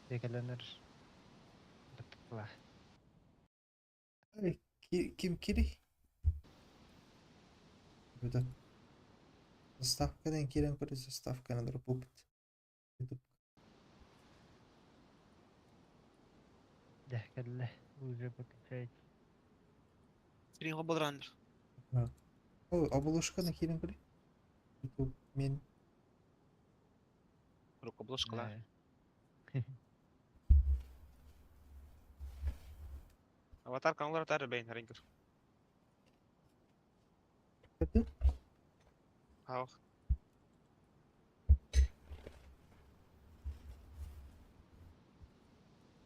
Декеленер баттыла. Ким кири? Бүтэн. Заставкадан киирэн көрө заставканы дроппуппут. YouTube. Дехкелле уже подключает. Сирин хоболраннар. О, оболошканы киирэн көрө. YouTube мен Рукоблошкалар. Аватар каналар тары бейн харин көр. Көрдүн? Хау.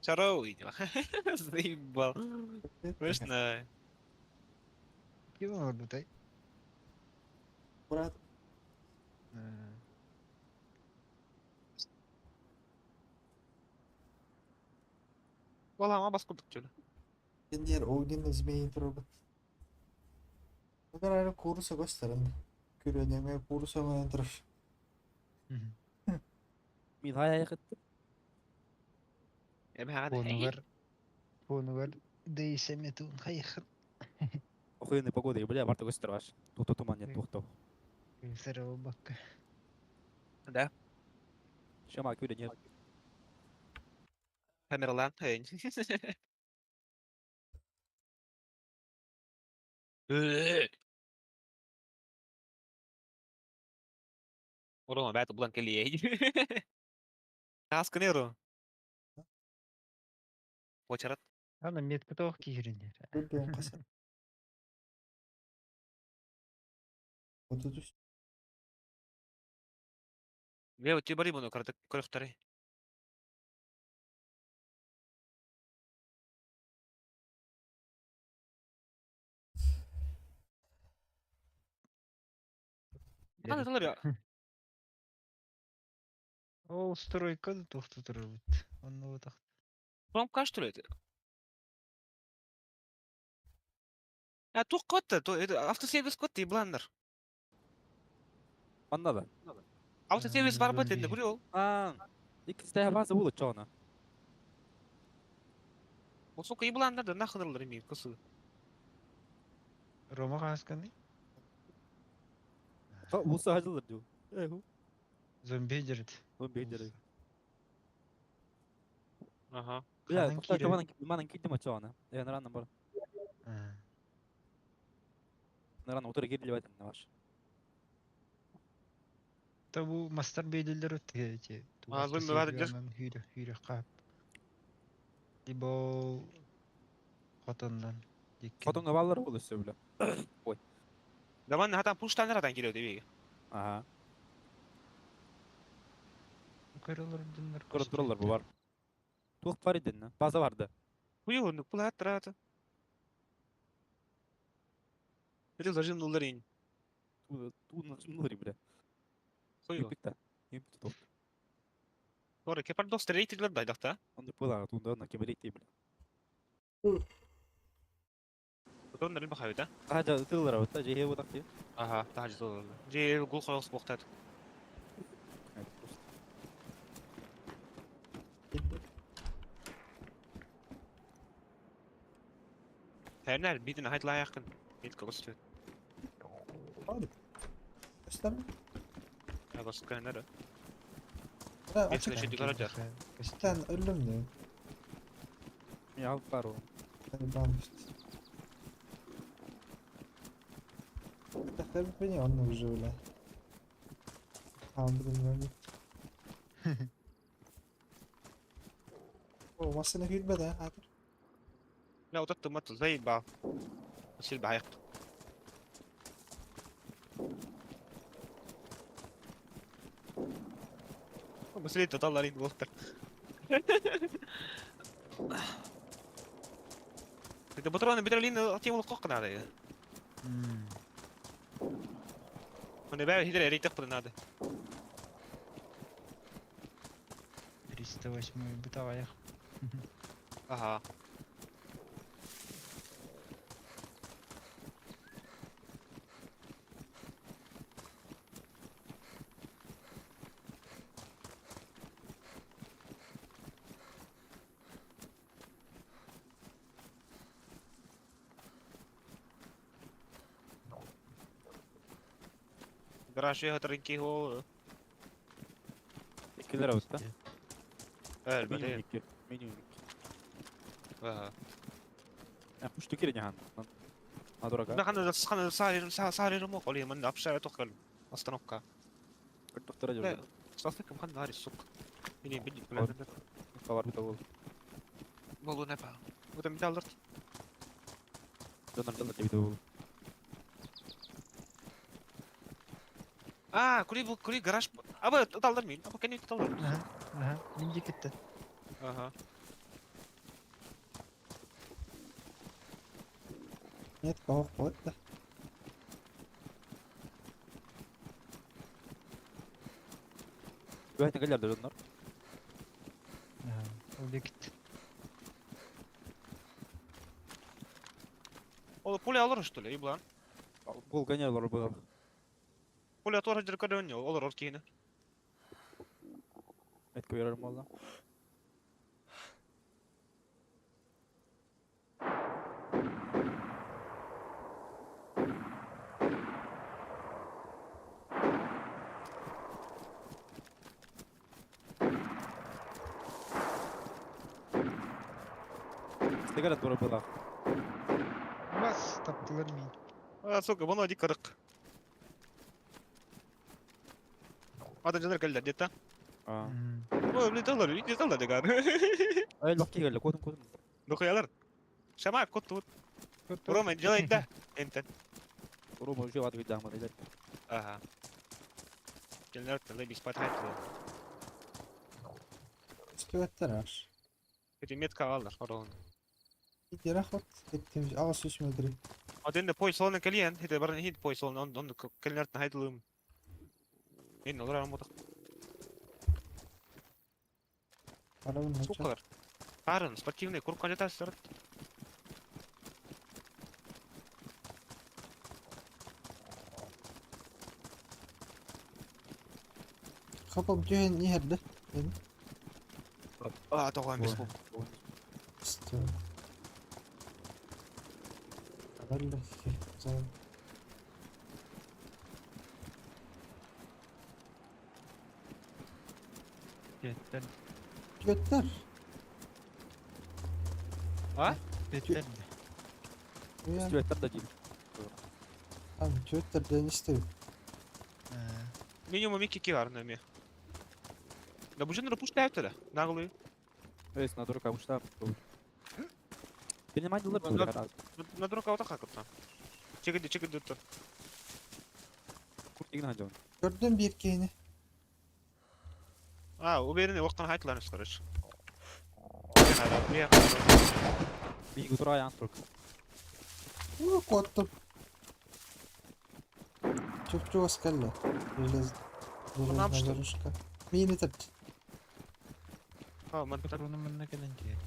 Чароу видимо. Заебал. Смешно. Ким олорбутай? Брат, Вала ма бас курдук чөлө. Киндер огненный змей турбут. Бүгін әлі курса көстөрүн. Күрөнеме курса менен турар. Мин хай айхытты. Эми хаган. Понугар понугар дейсеметун хайхын. Охуенная погода, и бля, барта көстөр ваш. Тухто туман нет, тухто. Күнсер бакка. Да. Шама күрө нет. Камералан. Урон, бәт булан келли. Каскы Очарат. Ана метка тоқ кииринер. Көрдүн каса. 33. Бе өтө бари буну кырдык көрөхтөрү. Ана тылыр я. Ол стройка да тоқты тұрыр. Онны отақ. Пром каш түрөт. А тух котта, то это автосервис котта бланнер. Манна да. Автосервис бар бат энди күрө ол. А, икки база болот чоона. Ол сука ибланнар да нахынылар эми кысы. Рома қасканы? Улса хажылыр дю. Эху. Зомби жерді. Зомби жерди. Ага. Бля, Ханан тоқта кире. манан манан кирдим чоона. Э, наранна бар. Наранна утура кирдиле байтын ваш. Та бу мастар бейдилер өтті эти. А, зомби бар дер. Хүйрі, хүйрі қап. Либо хотоннан. Хотонга баллар болду өссө бля. Ой. Даван хатан пуштанар хатан кириө дебеги. Ага. Көрөлөр диннер. Көрө туралар бу бар. Тух бар идин, база барды. Хуй онду пулат рата. Это зажим нулар ин. Ту ту бля. Хуй. Юпикта. Юпикта топ. Тора кепар достар рейтиглер дайдакта. Онды пула тунда на кеберейти бля. Потом нарин бахайда. Тахажа тыллар бата жехе бутакты. Ага, тахажа тыллар. Же гул койгус боктат. Хернер бидин хайдла якын. Бит көстү. Hadi. Gösterme. Агос кэнер. Ha, Мен açık. Şey, yukarı Sen öldüm diyor. Ya бар o. Ben işte. Tabii beni onunla уже бля. Tamam bilmiyorum. О, masana gülme de hadi. لا وتت مت زي با بصير بعيق. بس ليه تطلع لي بوستر. انت بطران بدر اعطيهم القوق هذا. انا باعي هيدر ريت تقبل هذا. 308 бытовая. Ага. Гараж үөһэ ол. Иккилер эбит да. Элбэти. Минимум икки. Минимум икки. Ага. Пушту кире няхан. На дурака. Хана хана саарин саарин мо коли мен апша тохкал остановка. Доктора жор. Салфетка хан нари сук. Мини били Калар бит ол. Болу не па. Вот там даллар. Донор даллар бит ол. А, кули бу кули гараж. Аба даллар мин. Аба кени даллар. Ага, ага. Мин дикетте. Ага. Нет, кого вот да. Үөһэ кэллэр да донор. Ага. Ол дикет. Ол пуля алыр что ли, иблан? Бул гонялар был. Пуля тоже диркадөн олор ол кийини. Метка берер молла. Сигарет тура была. Бас таптылар мин. А, сука, бұны оди кырык. Адам жанар келдер деді. А. Ой, блин, доллар, иди доллар деген. Ай, локи келді, кодым, кодым. Дохуялар. Шама, кот тут. Рома, делай да. Энтен. Рома уже ват видам, да. Ага. Келдер, талай беспат хайт. Стюаттар аш. Эти метка алдар, орон. Иди рахат. Эттим ағас үш метр. Аден пой солны келген, хите барын хит пой солны, он он келдер хайтлым. Ин олар амото. Арабын начал. Сукалар. Арын, спортивный курка жатасыздар. Хапап дүйен не херді? А, тоған бес бол. Стюарт. Алла зал. Беттер. Стюарттар. А? Беттер. Уя. Стюаттар да дейм. Там стюарттар да не істеу. Минимум 2 килар на ме. Да бужен рапуштай да. Наглый. Өс, на дурака ушта. Принимать доллар На- был раз. На дурака вот так вот. Чекай, чекай, тут. Курт игна жон. Көрдім бір кейіні. А, уверенный, оқтан хайтлар короче. Биг утра ян турк. Уу, қуаттым. Чөп-чөп келді. Желез. Нам Железная что? дорожка. Мені тіпті. А, мен Патроны манна кэлэн тиэр.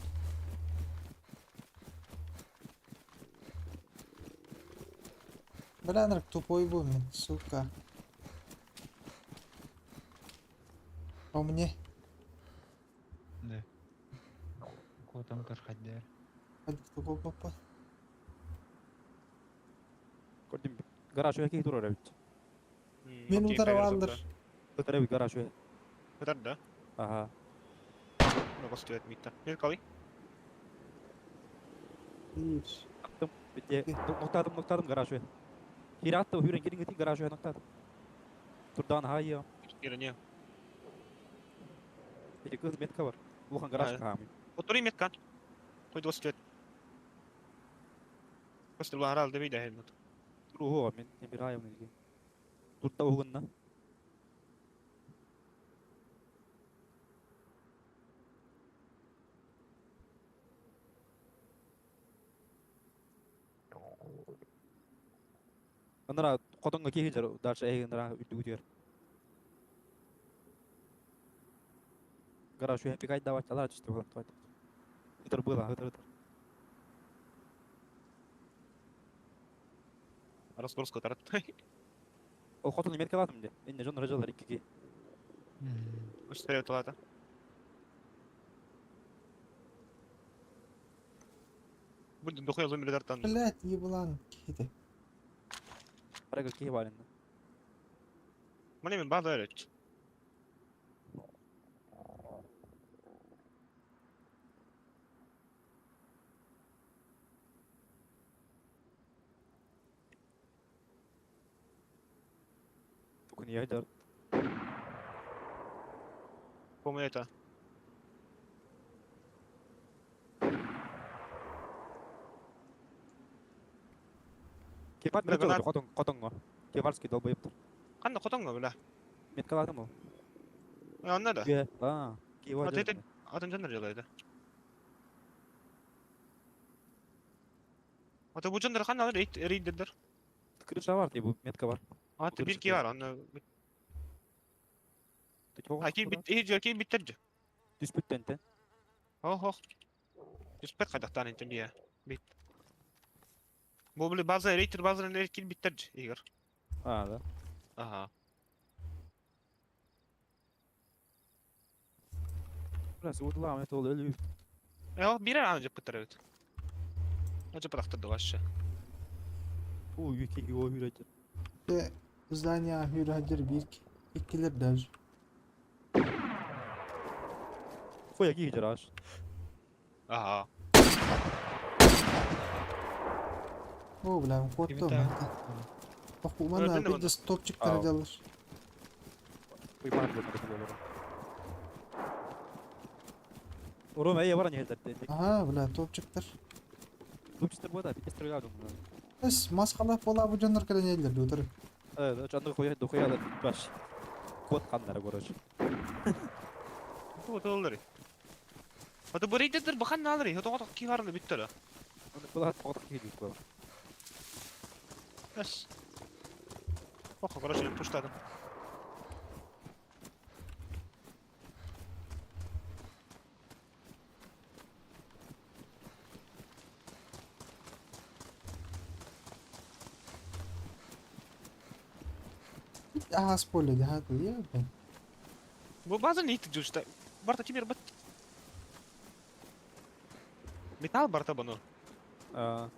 Бля, тупой был, мен, сука. А мне? Да. Котом кархаддер. Hadi тупой папа. Көрдүм. Гараж өе тура бит. Мен ударып алдыр. Тура бит гараж өе. Удар, да? Ага. Ну, бастует митта. Мен калай. Bir. Аттым. Битте. Ноктадым, ноктадым гараж өе. Хир атты, хүрен кирин гити гараж өе ноктадым. Турдан хайя. Ирония. Эти кыз метка бар. Улхан гараж каамы. Отури меткан. Койду бастует. Басты булар алды бейді хелмут. Туру мен темир айым неге. Турта угунна. Андара котонго кихилер дальше эгендера үтүгүтүгер. Гараж уя пикать давать, алар түстү болот давать. Ытыр было, ытыр ытыр. Разгрузка тарат. Ол хотун метка латым де. Энне жон рожалар иккиге. Үстере талата. Будем дохуя зомби дартан. Блять, еблан. Кейді. Арага кихи бар энне. Маны мен база эрэ. Бүгүн ядер. Помню это. Кепат Бля, мөртө хотон хотоҥҥо. Кеварский долбоебтар. Ханна хотоҥҥо бля. Меткалаатым ол. Онно да. Үө. Аа. Киева. Аты это атын дьоннор дьалайды. Аты бу дьоннор ханна алар рейдердер. Крыша бар бу метка бар. Аты бир ки бар онно. А ки бит э ки биттер. Түспүттен те. Ох ох. Түспэт хайдахтаан интен дия. Бит. Бу били база рейдер база рейдер биттер Игорь. А, да. Ага. Бля, суутулаам это ол өлүү. Э, бир аны жеп битер эбит. Ажы бырахтырды вообще. Уу, үки о хүрөтөр. Те здание хүрәдер бир иккилер даже. Хуя ки жараш. Ага. О, бля, куоттум. Кибитэ. Бак манна Көрдүн бир да топчиктар Ау. дьаллар. Хуй бар деп болор. Урум эй баран хелдер. Ага, бля, топчиктар. Тупчтер бода, бит стрелял. Эс масқалап бола бу дьоннор кэлэн эллер дутар. Э, жанды хуя духуя да баш. Кот каннары короче. Бу толлары. Аты бу рейдердер бахан алыр. Хото хото ки барны биттер. Була кот ки дик бол. Эс. Ох, короче, пуштадым. Аас поле дьаха тылья. Бу база не итик Барта тимир бат. Металл барта бұны. А.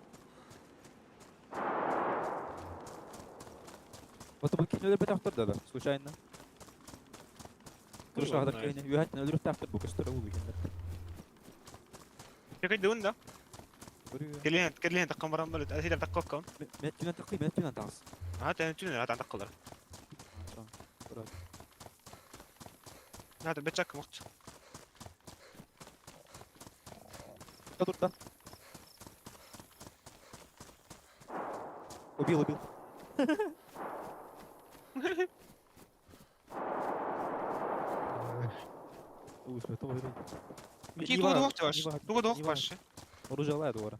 Вот бу кинелер бит автор да, случайно. Крыша хадar кийин үһәт өлүрүк автор бу көстөр бу кинелер. Чекай дун да. Келен, келен таккан барам бер. Әсилер таккан. Мен түнен такый, мен түнен тагыз. А, тен түнен ат таккалар. Надо бечак мокч. Тут да. Убил, убил. Ки тугу дох ваш. Тугу дох ваш. Оружие дура.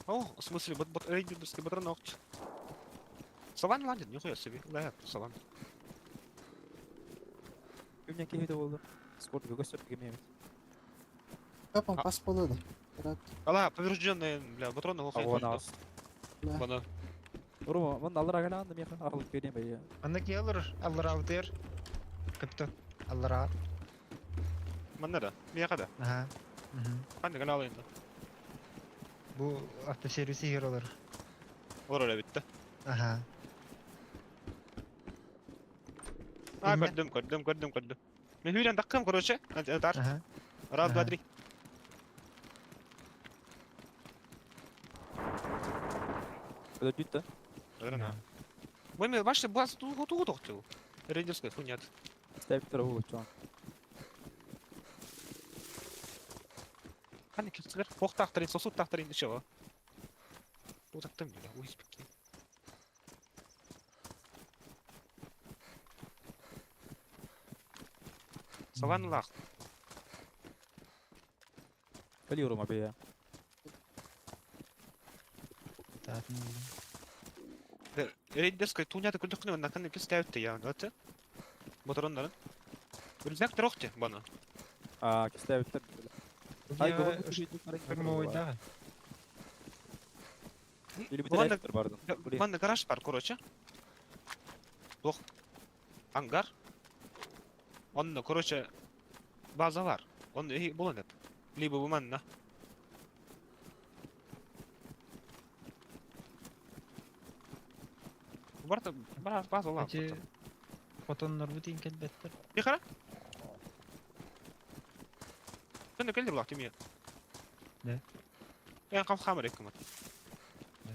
О, в смысле, бот бот рейдерский батрон охч. Салан ладен, нихуя себе. Да, салан. У меня кихи болду. Спорт көстөр кемебит. Капан пас болду. Брат, Ала, поврежденные, бля, патроны охо. Агонас. бля. Бана. Уру, ман аллара галаан меха ахыл көрем бе. Анда ки алыр, аллар аутер. Капитан. Аллара. Маннара. Мияка да. Аха. Мгм. Кандай гана алайын да. Бу автосервиси хер алыр. Олар öyle bitti. Аха. А, Имя? көрдүм, көрдүм, көрдүм, көрдүм. Мен хүрен таккам, короче. Дар. Аха. Раз, два, Ага. три. Өдө да. Наверное. Бу эми башта бас тугу тугу токту. Рейдерская хуйня. Степ тура бу чон. Кандай кесилер? Фох тактырын, сосуд тактырын дешево. Бу тактым бля, уй спекки. Салан лах. Кали урума бе. Таатын. Рейдерская туйня күндүк күнү кандай кестәүтте я, да? Батроннарын. Рюкзак трохте бана. А, кестеп. Ай, Штурмовой да. Или Ладно. битер бардын. Манна гараж бар, короче. Лох. Ангар. Онно, короче, база бар. Он болон деп. Либо бу манна. Барта, бар, база лам. Эти Хотоннорбут иин кэлбэттэр. Тихо. Сен кэлдир улаах тимиэ. Да. Эн хам хамар эккимат. Да.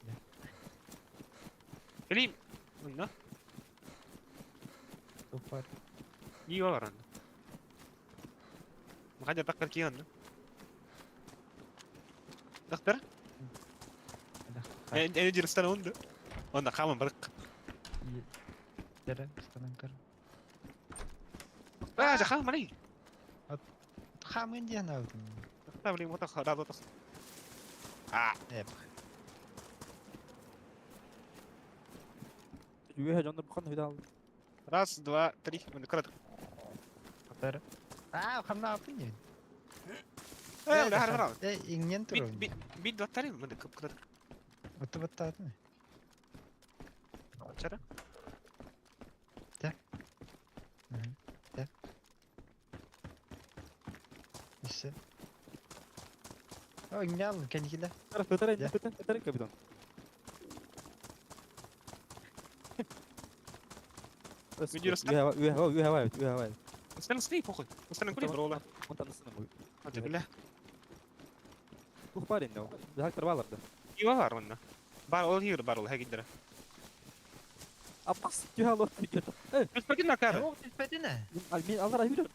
Да. Кэлиим. Онно. Тупар. Ии бар онно. Махадя тахтар кии онно. Тахтар? Да. Эн дирстан онду. Онно хаман барык. Дere ыстанан көр. Аа, жа хаман барый. Хамын диэн аабытым. Тахта блин, вот хара вот. А, Эп. Үөһэ дьоннор букан хүдал. Раз, два, три. Мында кырат. Дere. Аа, ханна аапын диэн. Э, бля, хара хара. Э, иҥнэн Бит турабын. бит бит дваттары мында кып кырат. Оту баттаатын. Чара. Да. Иссе. О, иҥнэ кэнникилэ. Пытар Да. пытар пытар капитан. Видео Үөһэ үөһэ үөһэ үөһэ. Ыстан сни похуй. Ыстан кули брола. Онтан ысына бу. Аты бля. Тух бар инде. Хактар баларды. Ива бар онно. Бар ол хир бар ол хагиддера. Апас түһэ лот түһэ. Э, Господин Накара. Оо, түспэтинэ. мин алар айбыр.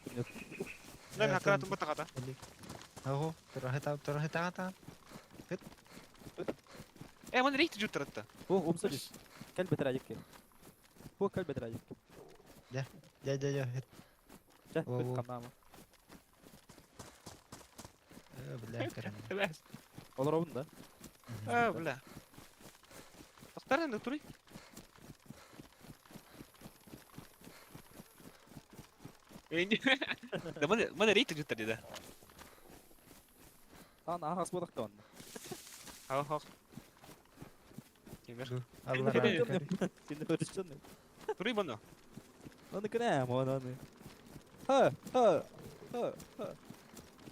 Мен Накара тумба тагата. Ого, турахыта, турахыта та. Э, ман рейт жуттаратта. Бу умса түс. Кел бетер ажык. Бу кел бетер ажык. Дя, дя, дя. Жа, Во, во. камнама. Э, бля, кэрэн. Олар обун да. Э, бля. Тахтар енді тури. Энди. Да ман ман рейт жуттар деди. Ан ахас бодак да онда. Ха ха. Темир. Аллар Сен көрүшчөн. Тури баны. Аны кенә, аны аны. Ха, ха, ха, ха.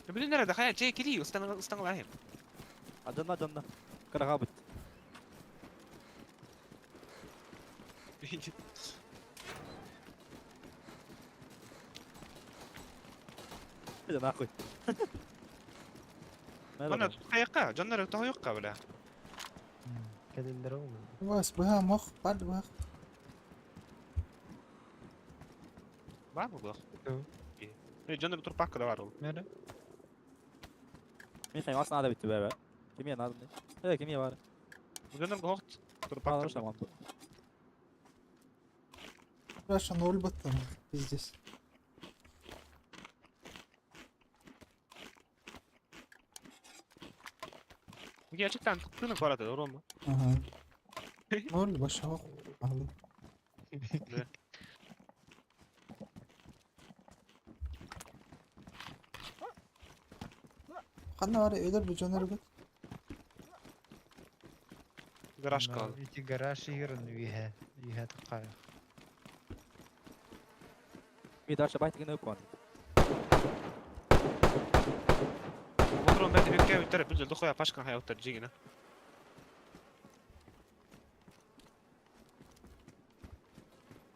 Блин, nerede? Hayır, şey kiri, устан устан лахим. Аджанна, аджанна. Карага бит. Это нахуй. Мана хайqa, жаннар тохойqa бля. Кэлэллэр ол. Вас быһа мох бар быһа. Бар бу. Э, жаннар турпак да бар ол. Мере. Мен хаймас надо бит бәбә. Кемия надо. Э, кемия бар. Жаннар гохт турпак. Алар шаман. Раша ноль баттан. Пиздец. Gerçekten tıktığını parada doğru mu? Ага. Ноль башах. Алды. Ханна бар өйдөр бу жонор бит. Гараж кал. Ити гараж игрын үйе. Үйе таққа. Ми дальше байтыгын өп кон. Моторон бәті бекке өттер, біз дохуя пашкан хай өттер жигина.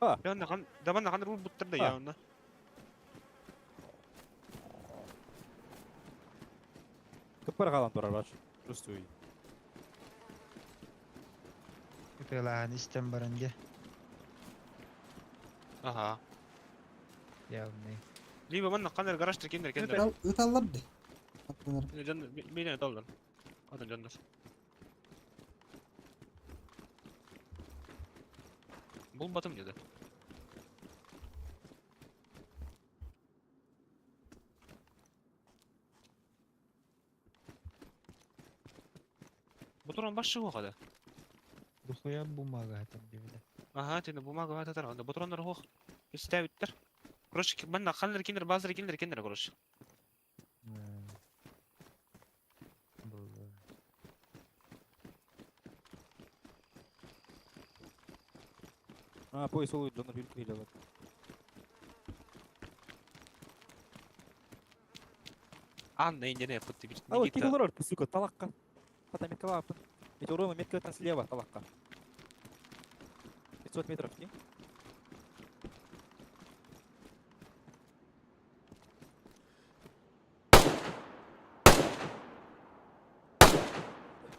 А. Я онна хан, даман хан рул буттар да я онна. Кыппар калан турар баш. Чувствую. Ытылаан истен баран де. Ага. Явный. Либо манна канар гараж тиркендер кендер. Ыталлар ди. Аттанар. Жан мен талдан. Атын жандар. Бул батым деді. Бу туран баш шығу қады. Духуя бумага там дебиле. Ага, тені бумага бар татар. Анда бутрондар хоқ. Истәбиттер. Короче, манна канар кендер базар кендер кендер короче. Бұл. А, пояс ол жонор бүлк хиле бар. Анна индене пытты бит. А вот кигулар орт, сука, талакка. Хата метка лапын. Ведь урона метка там слева, талакка. 500 метров дии.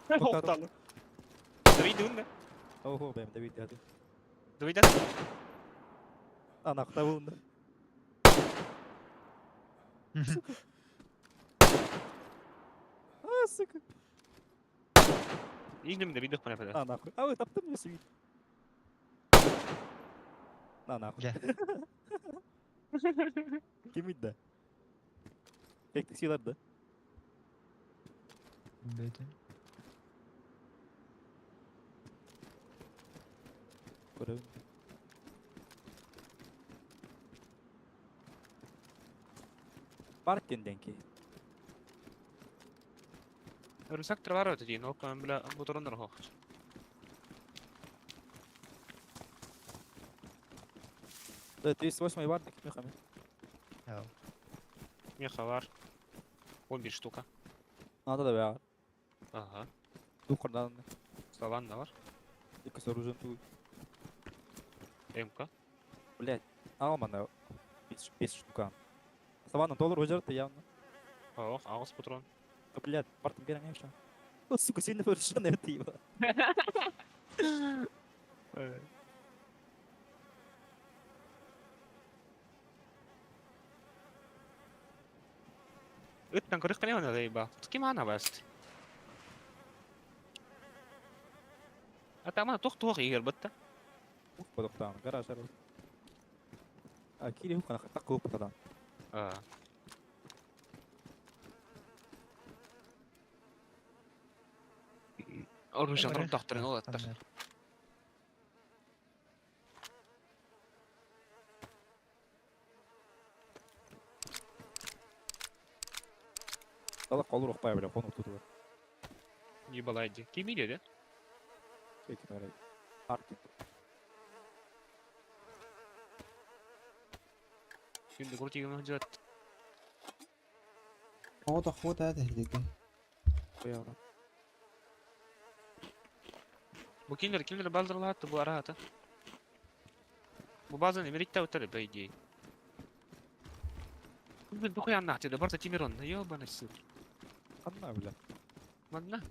Охталым. Давид да? Ого, бэм, Давид дяды. Давид Анахта булунда. Сука. А, сука. Ингем Давид пана На нахуй. А вы таптым мне свит. На нахуй. Дьэ. Ким да? Как силар да? Бөтен. Көрөбүн. Бар кенденки. Рюкзак бар өтө дейін, ол бля буторондар хоқ. Да, 38 бар мехами. Яу. Меха бар. 11 штука. Надо да бя. Ага. Духардан. Саванна бар. Екі с оружием тут. МК. Блять. Алмана. 5 штука. Саванна доллар ожарты явно. Ох, ағыс патрон. Блять, бартым берем еще. Вот, сука, сильно совершенно это его. Ыттан көрөх кане она ба. Ким ана басты. Атама тох тох егер бітті. Ух, подохтан, гараж арыл. А, кири хукана хатак кылып потадан. А. Оружие тохторын ол аттар. Дала колур окпай бля, конур туту. Ебалайди. Ким иде? Эки мәрей. Арки. Şimdi kurtiyum жат. Оҕото хуота эт Кояра. Бу киндер киндер балдырлатты бу арата. Бу базаны Америкта өтөрү по идее. Блин, дохуя нахти, да барта Тимирон, ёбаный сыр. Канна бля. Манна.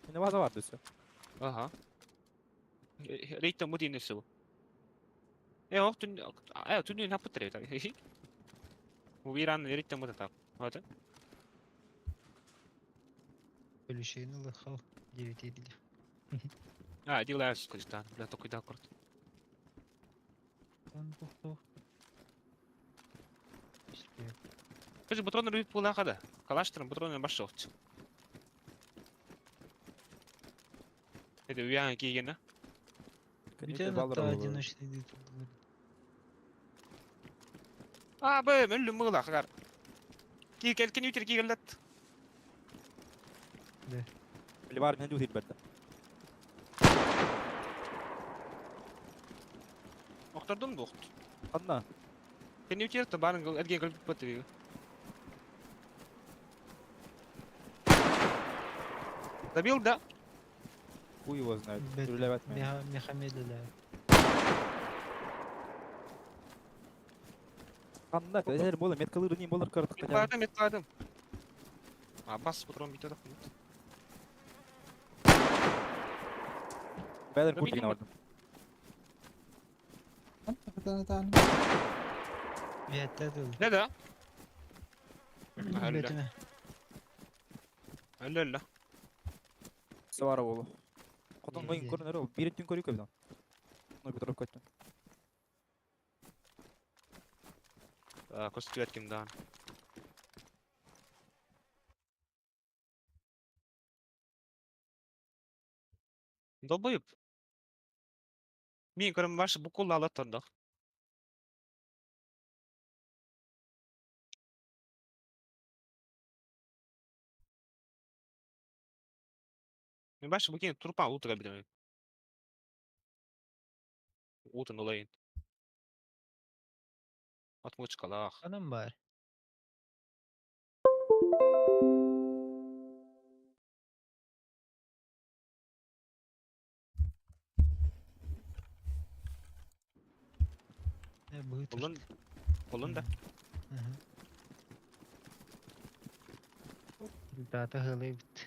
Мене база бар дөсө. Ага. Рейта мудин несу. Э, ох, түн, э, түн напытыр это. Убиран рейта мудата. Вот. Өлүшейін лыхал. 9 еділі. А, делаю сколько бля, только да, корт. Там тух-тух. Скажи, патроны рубит пулахада. Калаштрым патроны башов. Это уян кигена. Бүтэн атта одиночный дейді. А, б, мөллүм мыгла хагар. Ки келкен ютер кигеллет. Били бар мен дутил берди. Охтордун бухт. Канна. Кен ютер та барын гыл эрге гыл бит Добил, да? Хуй его знает. Бет. Дүрләп атмай. Мехамедлі. Канна, әзер бола меткалыр не болар картык. Метладым, метладым. А, бас патрон бит да. Бәдер куртигин бардым. Виаттады. Не да? Әллә. Бөтүмө. Әллә, әллә. Савара болу. Котон Е, гоин е. көрүнөр ол. Бир түн көрүк көбүдөн. Ну битирип көттүм. Костюм ким да. Долбоеб. Мин көрөм башы букул ала тордо. Мен башы букин трупа утыра билем. Утын олайын. Отмычкалах. Анам бар. Буллун, буллун да. Дата хылыбыт.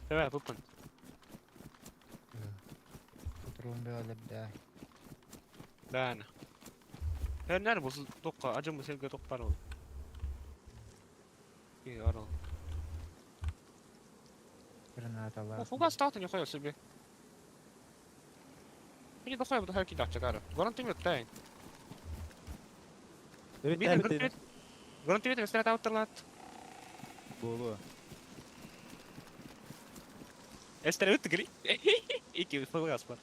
Давай, буппун. Патрон бөҕөлөрдөөх. Баана. Hörnär bu tokka acım bu sevgi tokkar ol. İyi arol. Гранаталаах. Фугас таатын яхая себе. Мини дохая бу хайки дача гара. Гарантимет тайн. Бит Мин гарантимет ресторан ауттарлат. Буолуо. Эстер өттү гри. Ики фугас бар.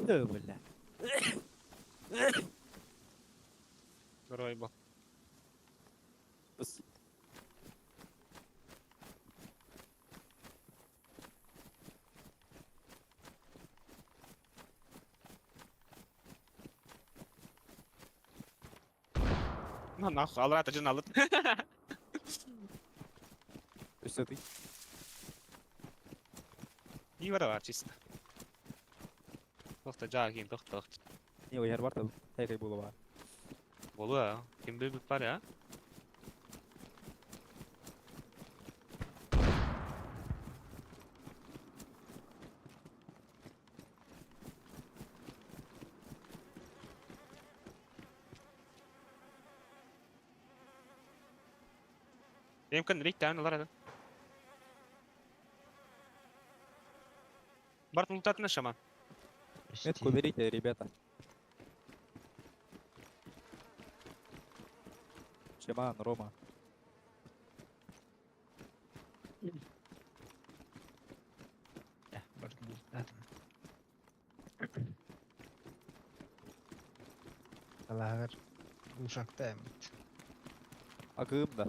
Бля. Ройбо. Бас. На нахуй, алрата жин алыт. Өссө ты. И вара бар чисто. Тохта жаа кийин тохта. Не уяр бар да. Тайкай буолуо бар. Болу ким билбит бар я. يمكن ريت تعمل ورا Барт лутатына шаман. Метку берите, ребята. Шаман, Рома. Барт лутатым. Алаагар ушакта эмит. Акым да.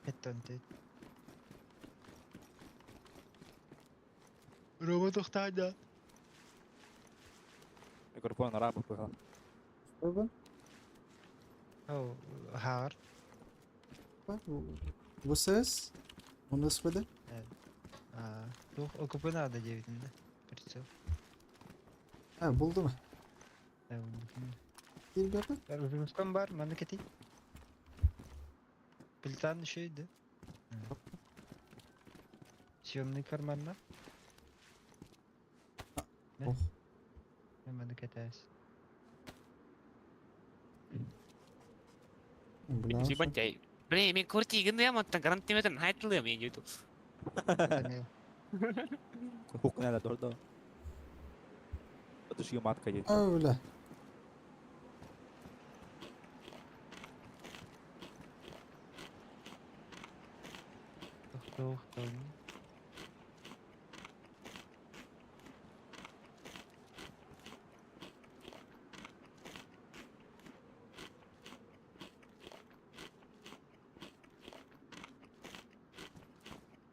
Хеттон тет. Рома тохтаада. Микрофон рабы пыха. Что Хаар. ВСС? Он СВД? Тух ОКП надо девятinde. Прицел. А, булду ма? Ребята? Русском бар, маны кети. Плитан еще иди. Съемный карманна. Ох. Маны кетес. Бля. Ебать, Блин, мен куртигин я маттан гарантиметен хайтлы мен ютуб. Кукнеля дордо. Это ж матка есть. А, бля. Тух тух.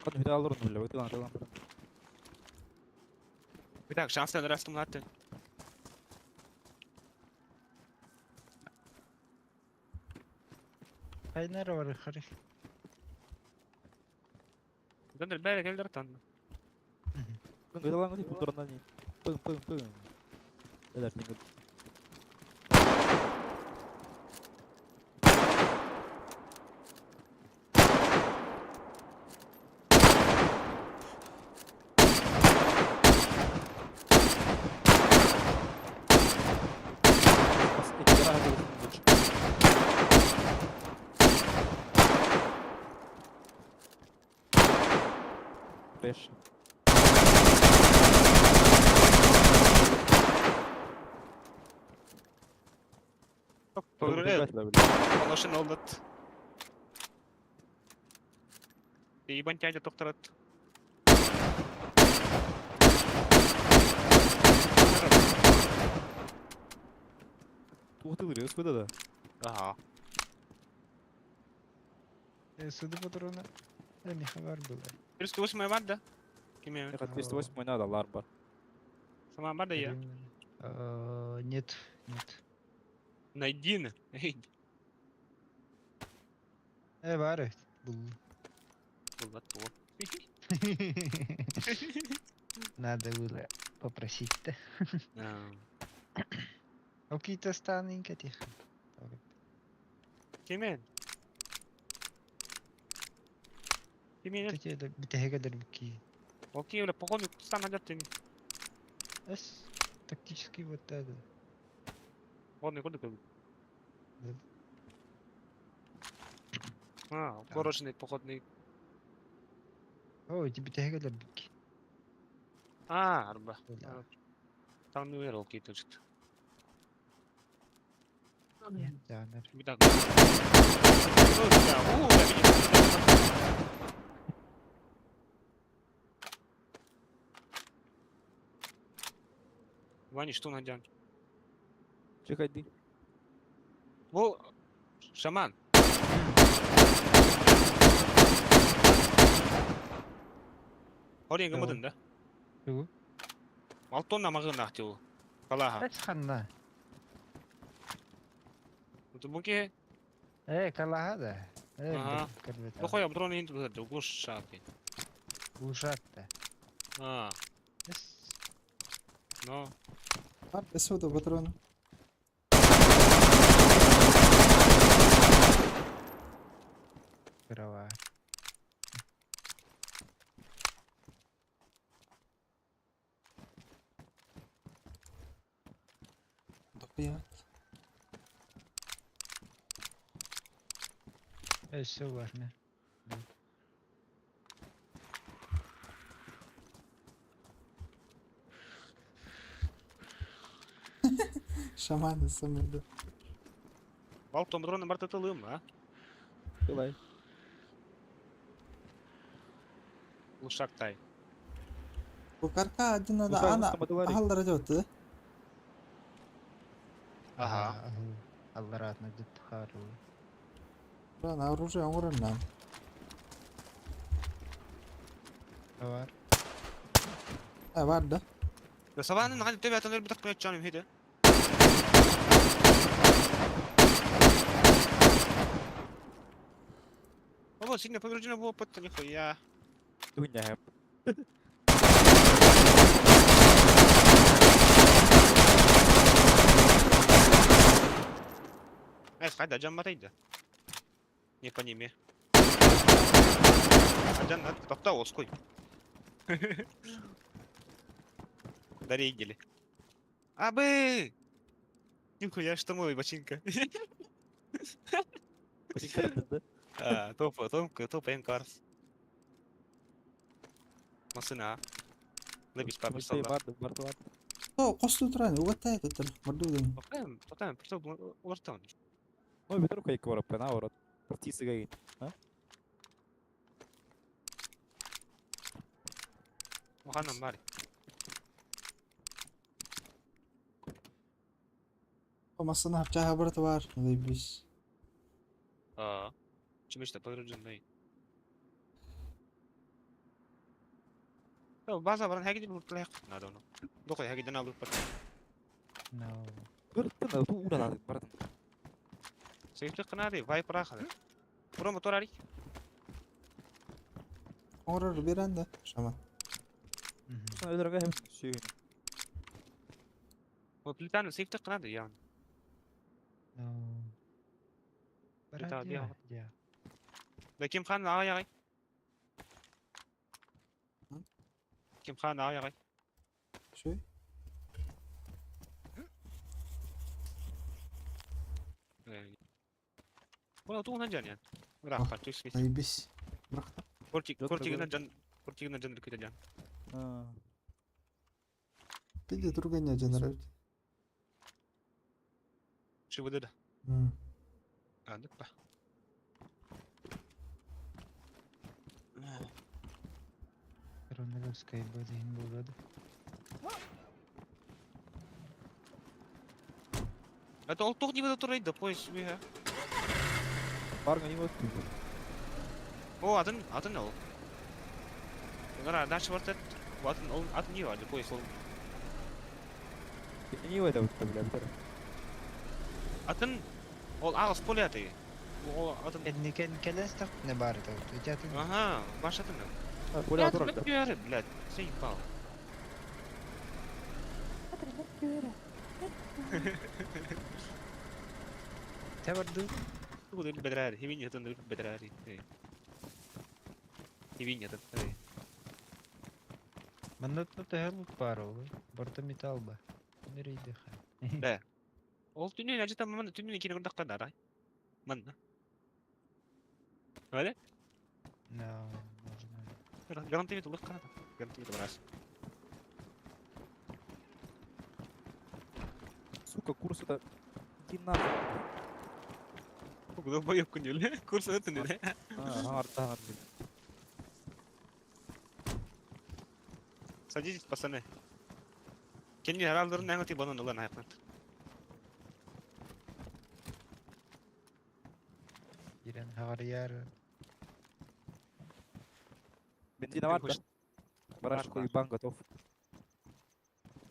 Кад видал рун, бля, вытылан, тылан. Итак, шанс растумлаты. Хайнар бар харих. Дандер бәрі келдер тан. Вытылан, ты путурна не. Пым, пым, пым. Это ж не Фреш. Оношын олдат. Ебан тядя докторат. Ух ты, СВД да. Ага. Суды патрона. Не хабар было. 308 бар да? Киме? 308 надо, лар бар. Сама бар да я. Нет, нет. Найди. Баар эбит. Буллум. Булбат буол. Надо было попросить-то. Ол киитэ ыстаанын кэтиэх. Кимин? Кимин? Бүтэһигэ дэрбикки. Окей, бля, походу, сам адепт. Эс, тактический вот это. Ладно, куда ты? Да. А, укороченный походный. Ой, тебе бүтэһигэ дэрбикки. А, арба. Да. Там не уверил, какие-то что. Да, да. Так. Ну, да, у, да, видишь, Ваня, что надян? Чекай, Во, шаман. Орен гымыдын да? Тугу? Алтон намагын ахтил. Калаха. Эс ханна. Буке. Калаха да. Ага. Ну хуя, дрон не тут, глушак. Глушак да. А. Но. А, сюда патрон. Крова. Дохуя. Все важно. Шаманы самые. Балтом дрон бартатылым, а? Давай. Глушак тай. Бу карка один надо, ана ахаллара дётты. Ага. Алларатна дыттхару. Рана оружие оҥорон. Бар. Бар да. Да саваны наган тебе атаныр битак кыячаным хиде. Ого, сильно повреждено было под нихуя. Дуня. Эх, хайда, жан матайда. Не по ними. Жан, топта оской. Даригели. Абы! Нихуя, что мой бочинка. А, топа, топа, топа, энкарс. Масына. Лебис папа салла. О, косту туран, угаттай тутар, мордудун. Тоқтайм, тоқтайм, просто улартан. Ой, битер кай кора пена орот. Партисы гай. А? Маханам бар. О, масына хапча хабар бар, лебис. А. Чимишта поврежденный. База баран хагидин уртлайк. Надо. Докой хагидин алып бар. No. Быртын, ту уралады, быртын. Сейфти кынари, вайпер ахады. Бура мотор ари. Оҥорор берен да, шаман. Өлөргө хем сүйүн. Бу плитаны сейфти кынады ян. No. Плита Барадия. Я. Да ким хан ага ягай. Ким хан ага ягай. Шүй. Була тугунан жан ян. Рахат, түс. Лебис. Биракта. Кортик, кортигинен жан, кортигинен жан көтө жан. Пиде тургanya жанар. Шибыды да. Андык па. Коронавирускай бадыйын болады. Это ол тух не буду турайды, пояс бия. Барга не вот. О, атын, атын ол. Гара, дальше вот этот, атын, ол, атын не бар, пояс ол. Не в это вот, бля, битер. Атын, ол агыс поляты. Атын. Кэнникен кэлэстэх не баар этэ. Итятын. Ага, башатын. Коля Блядь, турар да. мөккүөрэ, блядь, заебал. Теберду. Тугу дыр бедрәр, хибин ятын дыр бедрәр. Хибин ятын. Манна тут лут бар ол. Борта металл ба. Нерейді ха. Бә. Ол түнен ажыта мана түнен кире көрдак да. Манна. Вале? No, можно. Гарантия улык каната. Гарантия барас. Сука, курс это... Иди нахуй. Долбоёб күнүле. Курс өтүнүле. А, арта, блин. Садитесь, пацаны. Кенни аралдырын әңгіти банан улан аяқнат. Ирен хагарияр. Бензина бар да. Бараш Бар, бар. бан готов.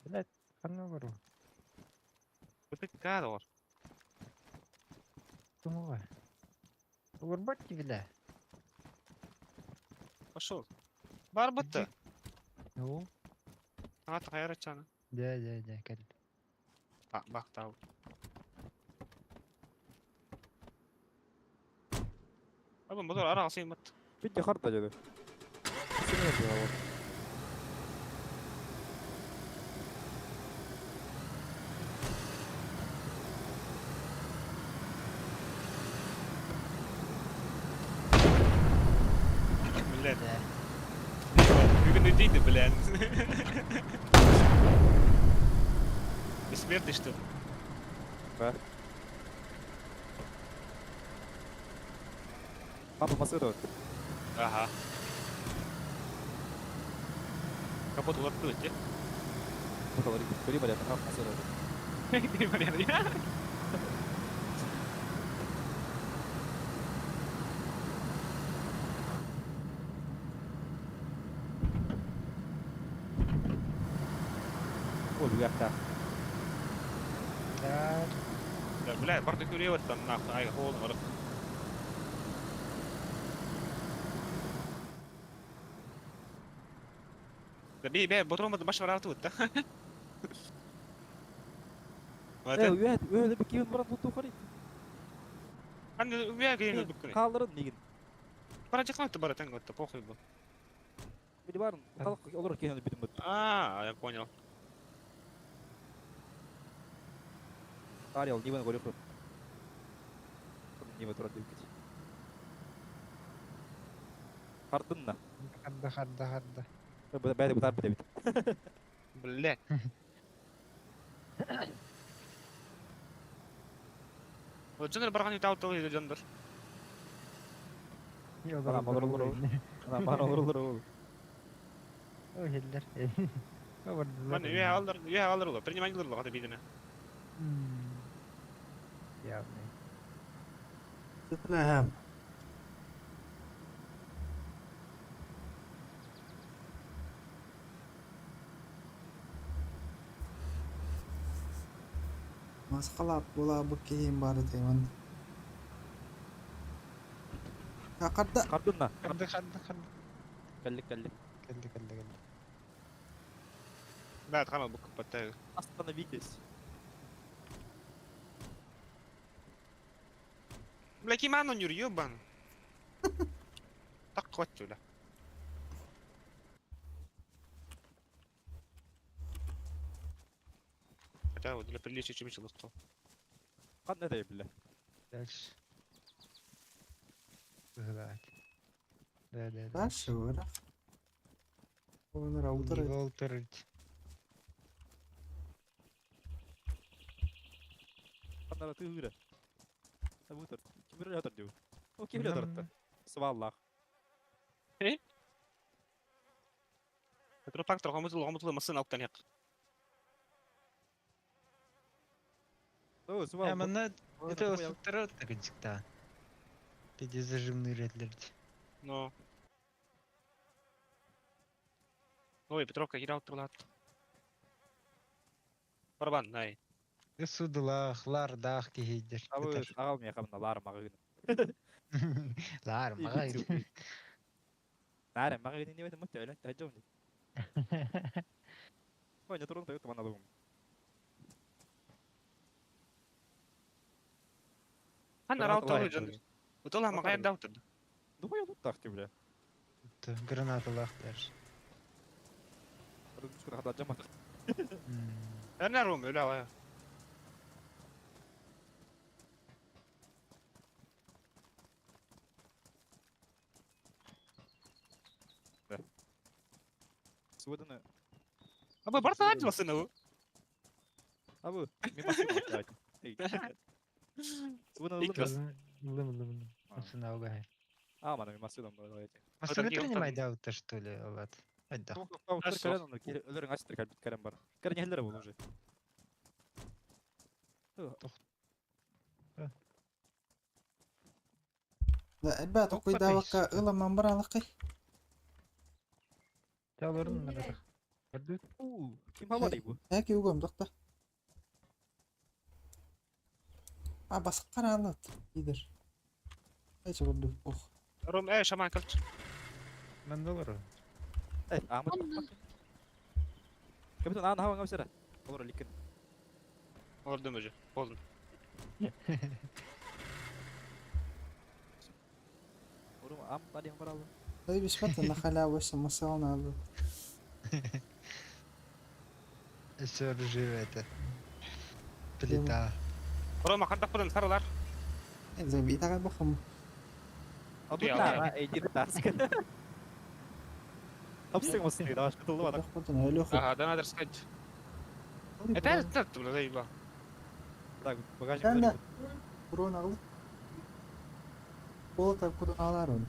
Блядь, ханна бару. Бытык кадор. Тумуга. Урбат бля. Пошел. Бар бытты. Ну, Ата кайрачаны. да, да, да, кел. А, бак тау. Абы мотор ара алсайын бат. Битте харта деді. Сен вот. Блядь. Да. Бүгін өйдейді, блядь. Бессмертный, что ли? Да. Папа массирует. Ага. Капот улаттı өте. Бери, блядь, папа массирует. Ой, бля, да. Да. Да, бля, барды көреп там нахуй, ай, холын барып. Да бей, бей, ботромады баш бараты өтті. Э, үйәт, үйәт, bir kimin баран tuttu харит. Аны үйә келген бүккүн. Қалдырын нигин. Бара жакын өттү бара тең өттү, похуй бу. Били барын, талак олар келген бүтүн бүт. А, я понял. Ариал, нивен горюху. Нива турат деп кет. Хардын на. Харда, харда, харда. Бәді бұтар бітебит. Блядь. Вот жонор барган үтө алып талый жондар. Ана, мал olur, olur. Ана, ман olur olur olur. О, хеллер. Ман үйә алдар, үйә алдар ула, принимай алдар ула бидине. Явный. Тетнәһәм. Масқалап була бу киһим бар тайман. Хақарда. Хардын на. Харда, харда, харда. Кәллик, кәллик. Келди, келди, келди. Бәт хама бу капатта. Остановитесь. Бля, ким анон юр, ёбан. Так хватит, бля. Хотя вот для приличия чем еще Қандай да бля. Дальше. Гладь. Да, да, да. Дальше вара. Он раутер. Волтер. Қандай тыгыры. Табутыр. Ким жатыр деу. О, ким жатыр? Сваллах. Петропактор гомутул гомутул масын алып таняк. О, свал. А, мана это второй так Пиде зажимный ретлерди. Но. Ой, Петровка кире алып турат. Барбан, най. Судылах, лардах кихейдер. Абы ағал мен қамна лар мағын. Лаар маҕай. Наара маҕай не этом өтө тажон. Ой, не турун тойот маналым. Ханна раутер жон. Утула маҕай даутер. Думаю, тут так бля. Гранаталаах дэр. Эрнер рум үлэ ва. Своданы. Абы барса аджылсын бу. Абы, мен басым. Своданы. Лым лым. Сына. А, мана мен басым бар. Машина принимай даутер, что ли, Влад? Айда. Өлөрүң ачтыр калбит карам бар. Кара нехлер бул уже. Да, элбэ токуйдаабакка ыламан баралыккай. Жалорун надо. Ким хабар бу? Эки угом докта. А баскар алат. Идер. Эче болду. Ох. Рум э шаман кылч. Мен доллар. Эй, Ахмат. Капитан, ана хаван гамсера. Олор ликен. Олдум уже. Болдум. Урум ам тади баралы. Эй бисмат на халява самосална алды. Все оружие это. Плита. Рома хандак будан сарылар. Э заби тага бахам. Абы та, эй дир таск. Апсың осын да, кытылды бана. Бахматан эле хо. Ага, да надо сказать. Это это бля заеба. Так, багажник. Канда. Урон алды. Бол тап кудан алар он.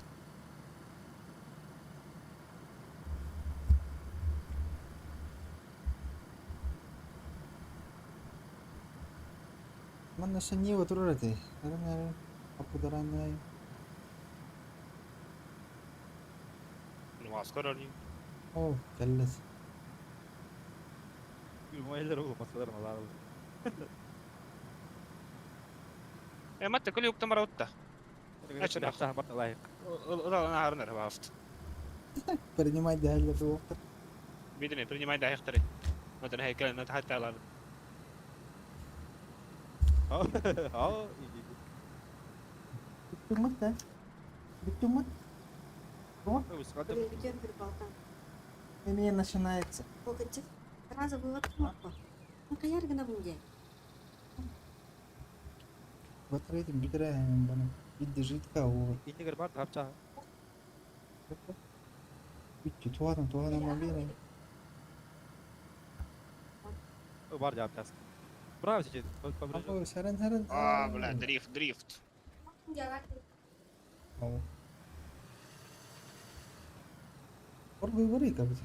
Манна не отурар эти. Аран апударан. Ну, скоро ли? О, келлет. Майлар оğlum masalar malar. Э, матта كل يوم تمر وتا. Açın aftah bak layık. Ла انا هرنر عرفت. Принимать дальше доктор. بيدني принимай да يختري. مثلا هي كلمة حتى على Ha. Бүттүң да? Бүттүң Мне начинается. Сразу вывод кнопку. Ну, каяр гына бунге. Вот этим битраем бана. Бидде житка о. Иннигер бар тапча. Бүттү туадан туадан мобиле. Бар жапчасы. Браво сече. О, саран саран. А, бля, дрифт, дрифт. О. Орбы бары кабыт.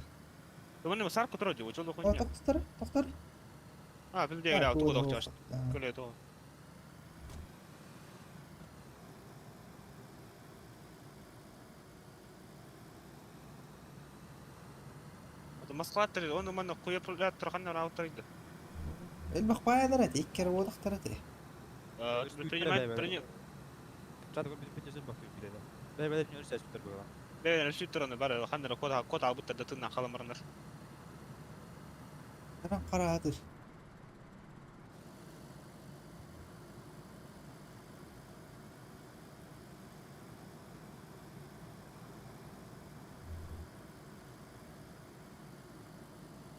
Думаю, مسار كترودي وجل О, хуйня. токтор, токтор. А, билде гра, тугу доктор. Көле то. Это Москва три, он у меня хуя турхан на ауторида. Элбэх баядар эти, иккер бодактар эти. Принимай, принимай. Чат bir bir bakıyor bir de. Ben ben üniversite tutar bu. Бе, сүтөрөнү бары ханнара код код албыттар да тынна халамарнар. Саран караатыр.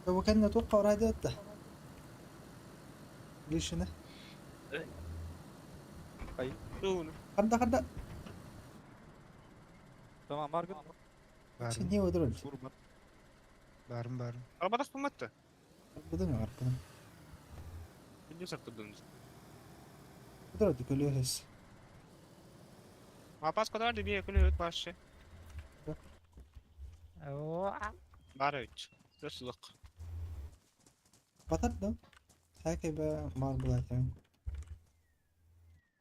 هو كان نتوقع ورا ده ليش هنا؟ Туун. خدا خدا Tamam Margın. Барым, سني ودرول Vur барым, барым. Арбадаш буматты. بدون عرفنا Билде сактыдын. ودرول كل يوم Апас кодар дебе күлө өт башы. Барыч. Дөслүк. بطل هاكي بقى ماربل تمام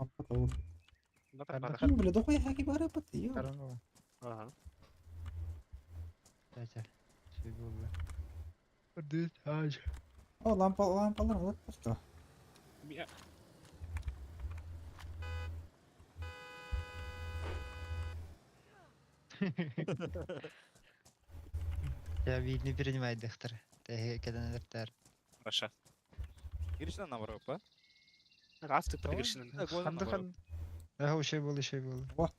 أبطل Батар батар. بلا دوخي هاكي بقى ربط يو Барым ол. Ага. Чача. Şey болды. Үрдүт аж. О лампа лампалар вот что. Бия. Я видно принимайдыхтар. Тэһи кэлэн эртээр. Хорошо. Гришина наоборот, ба? Раз ты Гришина. Да, гол Ханды наоборот. хан. Ага, ушей был, ушей был. Во.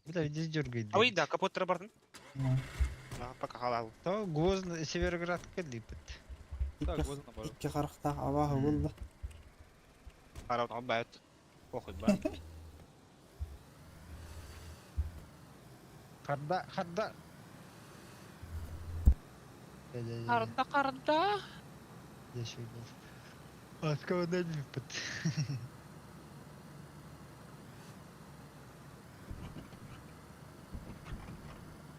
Бля, здесь дергает. Ой, да, капот бардын. Ну, Пока халал. То Гозн Североградка липет. Так, Икки гол наоборот. икки харахтаах абааһы булла. Харап албайт. Похуй ба. Харда, харда. Харда харда. Здесь был. Откуда липет?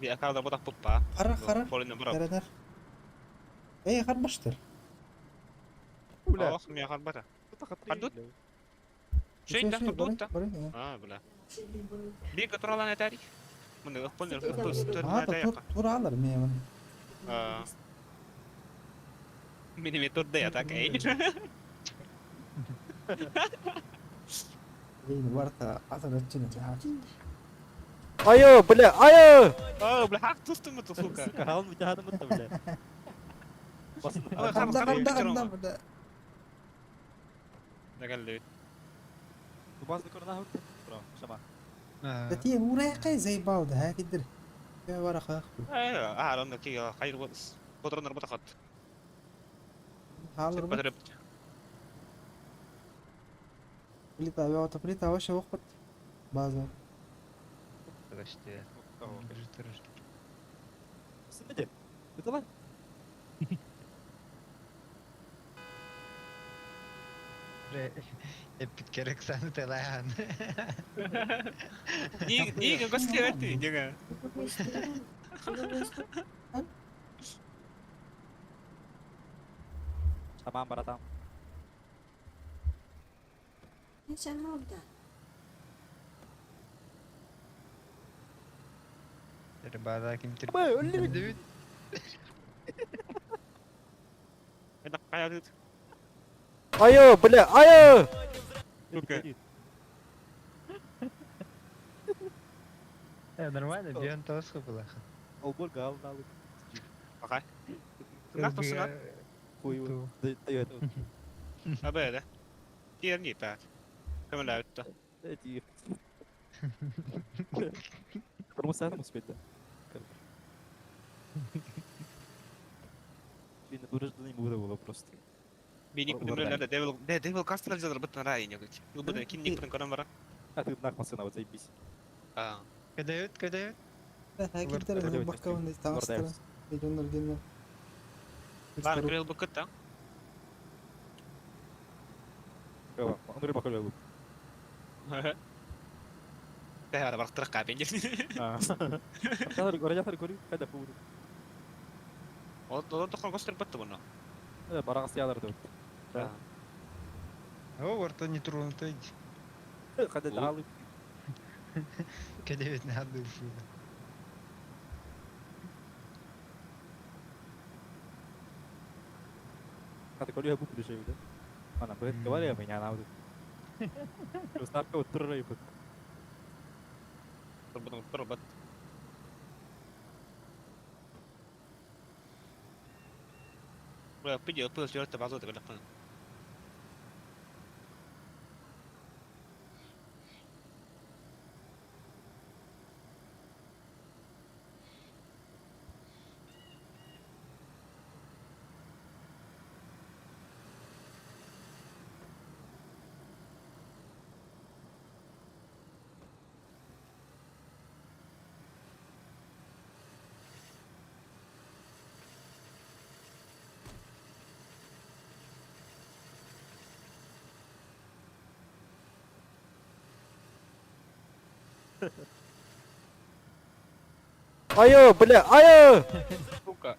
Би акарда бодак пуппа. Хара хара. Полина барап. Эренер. Эй харбаштыр. Бля, Ох, ми харбата. Хардут? Хардут? Шей да хардут. Бары. А, бля. Би которалан этари. Мында понял, А, да тур тур алар мен. А. Миллиметр да так эй. Ей барта атар өтчүнү жаа. Айо, бля, айо! А, бля, хак тустум это, сука. Сука, хаалын бүтэ бутта, бля. Басын. Ой, Ханда хар- ханда хар- ханда бля. Дагалды. Басын көрнә хут. Бро, шама. Тәти урайкай зай бауды ха кидер. Я вараха. А, ронда ки хайр бодронор ботакат. Халыр бу. Подрып. Плита я плита вообще вакыт. База. Подожди. Синде. Это ла? Эпик керек саны телахан. Ни ни гости дига. Шаман братан. Рыбада ким тир. Бля, өллү. Это кая тут. Айо, бля, айо! Сука. Нормально, бион тоску была. Олбор гал налы. Пока. Тунак тосуна. Хуй. Да, да, А бля. Тир не пят. Көмөлөттө. да. Тормоз успеть, да. Блин, вырожденный не было просто. Биник күнүмлөрдө Devil Devil Caster взял бит на районе гыч. Бу ким ник күн бара. А ты нах машина, вот заебись. А. Кадают, кадают. Ха кидер баккабын таңстыр. Региондар ден. Бар крыл букыт та. Андрей Бакалев. Тәһәр бар тырыкка пенде. Радиатор көрү, кайда фур. Ол тохон гостер битти буну. Барагы сиялар деп. О, орто не тронуто. Кайда далы. Кадают на душу. Кайда көрү бу дешеви да. Ана бет говоря меня на вот. Уставка вот туррай бут. Турбутун турбут. Бля, пиди пыл жөртө базы деп элек. Айо, бля, айо! Сука.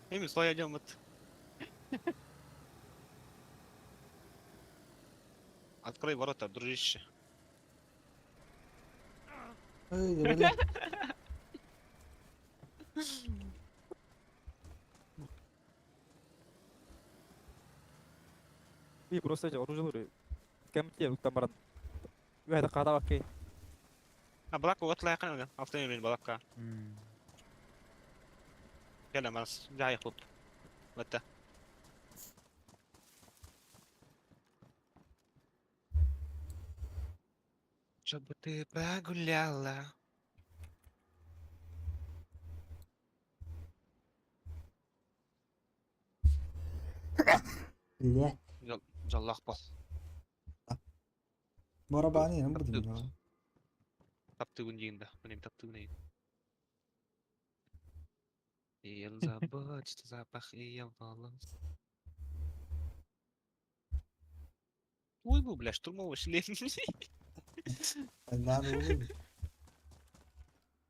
Эми слоя жамыт. Открой ворота, дружище. Эй, бля. И просто эти оружие кемте там баран. Үһәдә када баккай. А балакка отлайкан аны. Автомобиль балакка. Кэлэ мас жай хуп. Бата. Чтобы ты прогуляла. Блять. Дьоллоох бол. Барабаны я буду делать. Таптыгын диэн да. Мен таптыгын эйин. Ел забыть запах ее волос. Ой, бу, бля, штурмовый шлем. Надо уже.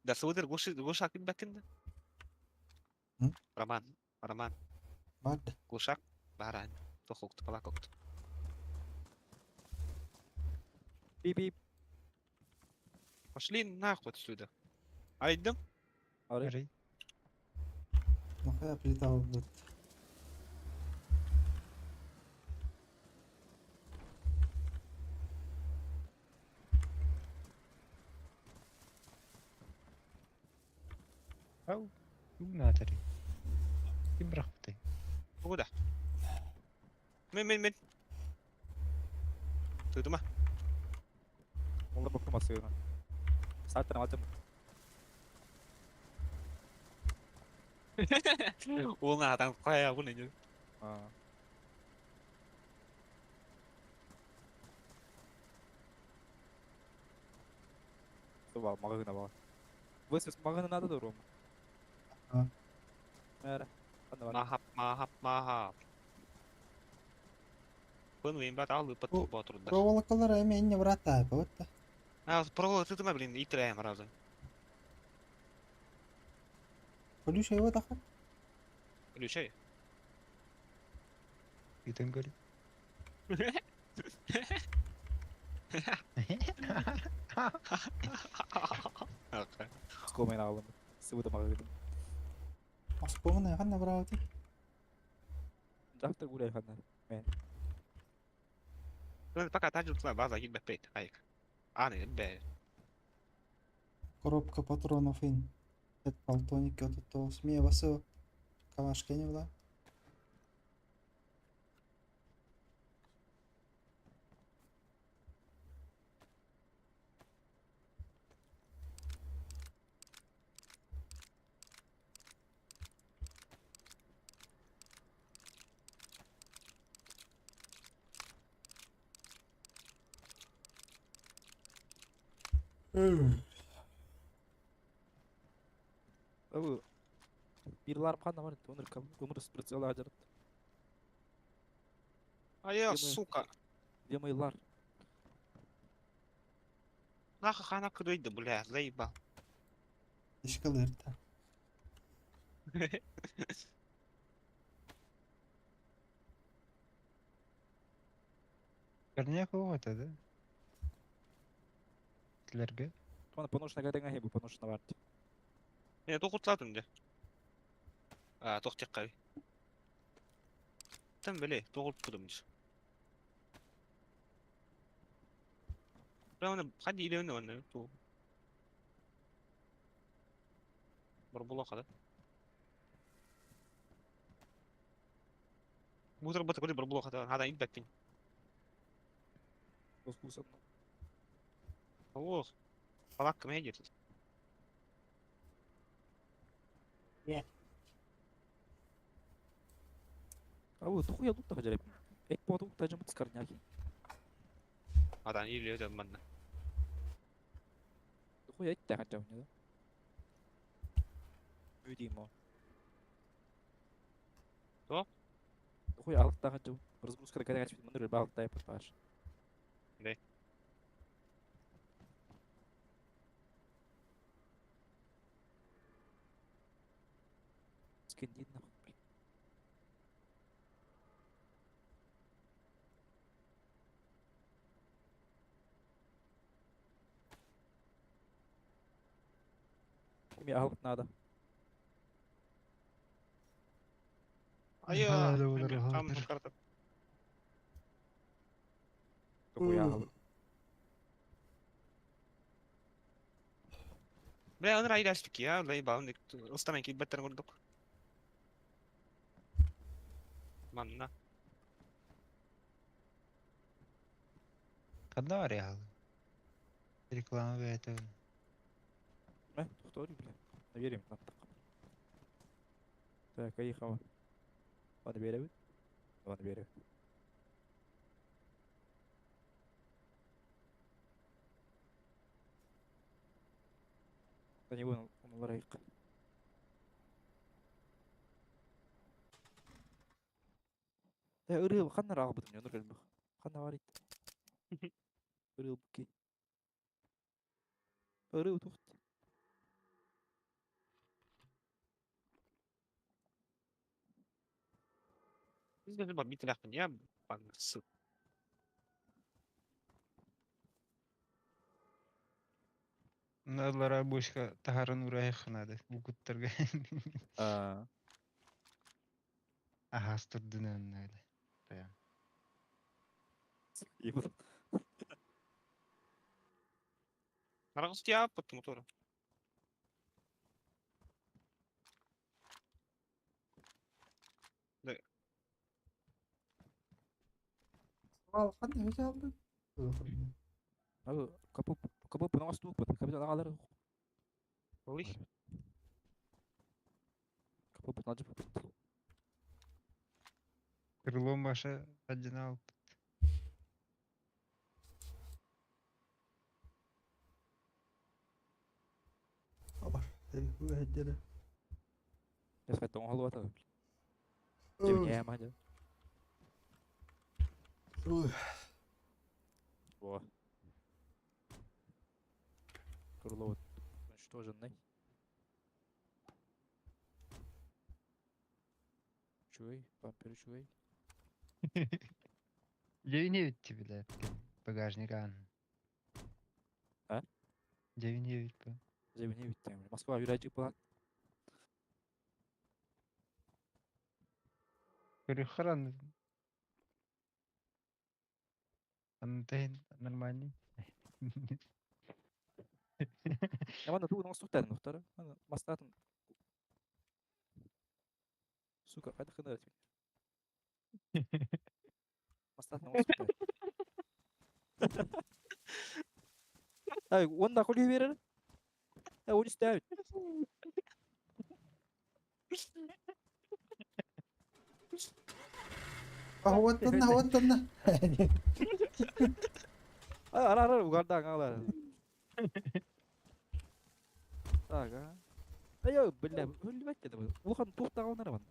Да, сылдыр глушак бәкин да. Роман, Роман. Бад. Глушак, баран. Тохокт, палакокт. Бип-бип. Пошли нахуй отсюда. Айдым. Арый. Нахуя плита будет. Ау, натари. Ким бырахпытай? Куда? Мен, мен, мен. Тыдыма. Онда бокума сыгына. Сааттан алдым. Ол адам қая бұны не. Субал, магазина бар. Высос магазина надо да Рома? А. Мәрі. Қанда бар? Махап, махап, махап. Күн бат алып Бу- бат батырдар. Проволокалар эми инне брата, вот. А, проволока тыдыма, блин, итрэм разы. Ключ его тахат. Включай. Итен көр. Скомайын алым. Сыбыды магазина. Аспогына ханна браты. Жакта гуляй ханна. Мен. Пока тажил тла база гид бет. Айк. Аны бе. Коробка патронов ин. Это полтоники вот это смея басы. Калашка не была. Абы. Бирлар қанда бар? Өмір өмір прицел ажырат. А я, сука. Где мои лар? Нахуй хана крыйды, бля, заебал. Ишкалырта. Горняк это, да? Тілерге. Оны поношна кайдан хебу поношна бар. Мен тоқыртладым де. А, тоқтек қай. Тым біле, тоғырып тұрдым. Бля, оны қанды илеуіне оны. Бір бұла қада. Мутор бата бір бұла қада. Ада инбәкпен. Ох, палатка меня держит. Абы тухуя тут тахажарып. Эк поту тажым скарняки. Адан илеуде манна. Тухуя итте хажа да. Бүдим о. То? Тухуя алыкта хажа. Разгрузка кайда качып мындыр балыктай паш. Да. Скиндин нахуй. Блин. Мне алык надо. Айя, Надо было там работать. карта. Тухуя алык. Бля, аны райдаспыт я, лай баун ыстан киирбэттэрин курдук. Манна. Ханна бар яхалы? Реклама бэйэтэ. Э, тохтоору, бля. Наверим, наттак. Так, поехала. Ладно, беребит. Ладно, беребит. Да не он ларайк. Да, ырыл, ханна рағбытым, не нұргәлмөх. Ханна бар ит. Ырыл буки. Ырыл тухт. Я сы. Налара бушка тахарын урайхнады. Букуттарга. А, Ахас турдунан öyle. Прям. ебал. Аргыс я под мотор. Ал ханна өте алдың? Abi kapı kapı pınavas tuğup kapı ağaları Ой, kapı pınacı Крылом баша одинал. Бар. Өһәддері. Я сказать, он голова там. Не, мадя. Ой. Во. Крыло уничтоженный. Чуй, бампер чуй. 9-9 тебе, да, багажник ан. А? 9-9 по. 9-9 там. Москва юрачик была. Говорю, Антен нормальный. Я ванна тугу ностоктар нохтар. Ана мастатын. Сука, қайда қыдыр. Мастатын ностоктар. Ай, онда құли берер. Ай, он үстәбит. Ауаттанна, ауаттанна. Ай, ара ара угарда аңалар. Так, а. Ай, бля, өлбәт деді. Улахан туқтағандар бар.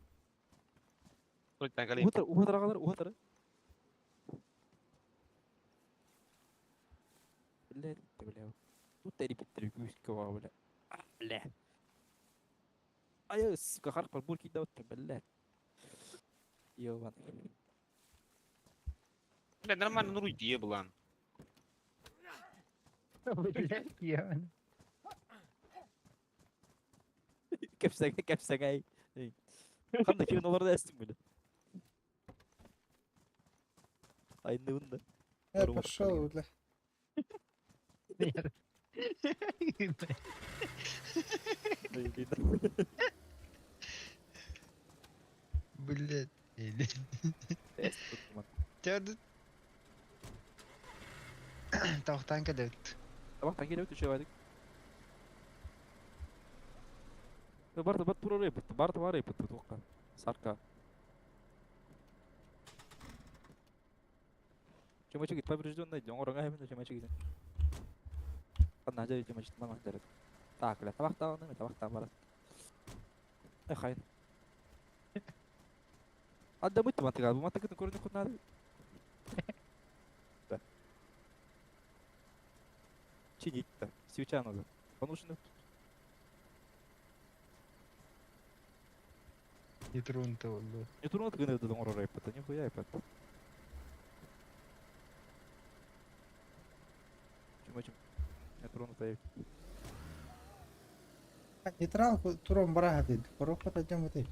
Только галей. Уһатар, уһатар ағалар, уһатар. Бля, бля. Тут тәри биттер күскә ва, бля. Бля. Ай, сука, харп бар бурки да отты, бля. Ёбан. Бля, нормально, ну руйди была. Блядь, я. Кәпсәгә, кәпсәгә. Қандай киноларда әстің бля. Айныбын да. Я пошел, бля. Блядь. Тебя Тохтан кадет. Табақтан келіп өтіп айдык. Барты бар тура репет, барты бар репет тоққа. Сарка. Чемачы гит поврежденный, оңорыңа хемин чемачы гит. Қанна жай чемачы мама жарат. Так, бля, табақтан, табақтан барат. Эй, хайын. Адда бутты матыга, бу матыгын көрүнүп кутнады. Да. Чинить да, свеча надо. Он уже Не трунта болду. не турнат гына да оңор репет, нихуя репет. Чумачым. Не тронута. Нейтрал турон бараха дейді. Коробка тадем өте.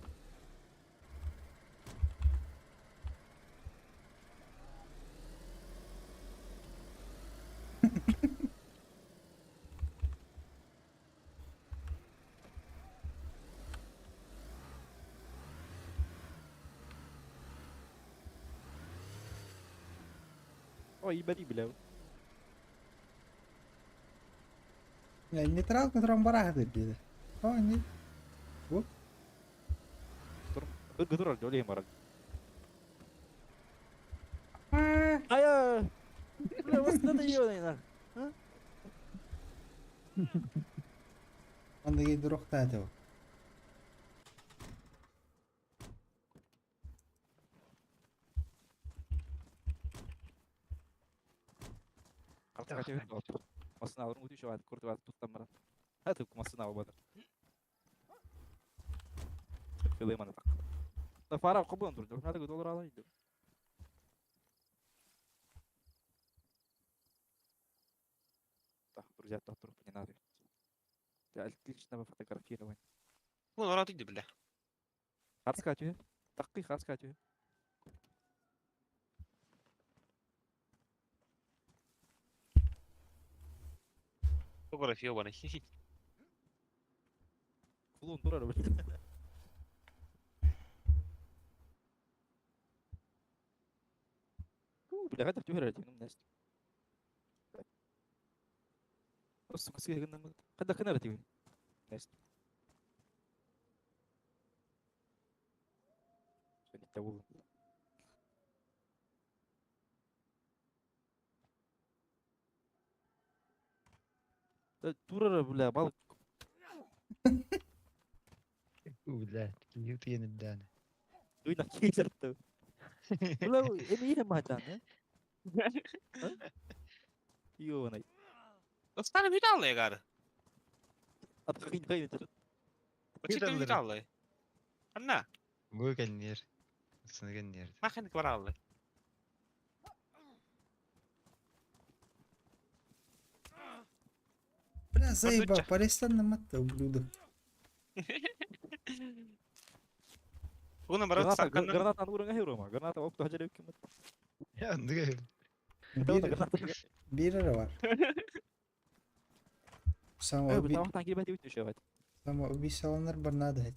Ой, ебари, бля. Нейтрал которым барахты dedi. О, не. Вот. Гыдыр алды, олейм арал. Ая! Бля, вот это ебаный нах. Анда гейдер охта это. Фара қобын тұр, надо доллар алайын. Так, друзья, так, труп не надо. Для отличного фотографирования. Вон орат иди, бля. Харскатю. Такы харскатю. Фотография бана. Клоун турар, блин. Бля, қайда түһэр этим нэст. Сука, сыгыннамыт. Қайда кынар этим. Нэст. Это был. Турара, бля, бал. Бля, ютуен даны. Уйна кейсерті. Бля, эми иһэ махатан, э? Ёбаный. Станем видал ягар. Атқын қайны тұр. Очитен видал. Анна, Бу кэлнер. Сыныгын нер. маханик бараллы. Бля, заеба, парестан на матта, ублюдок. Уна барат саккан. Граната урыңа херома. Граната оп тахжар ким. Андыга. Bir ara var. Само Тамақ тан кирбәт өтү шөбәт. Самоубийстволар бар надо.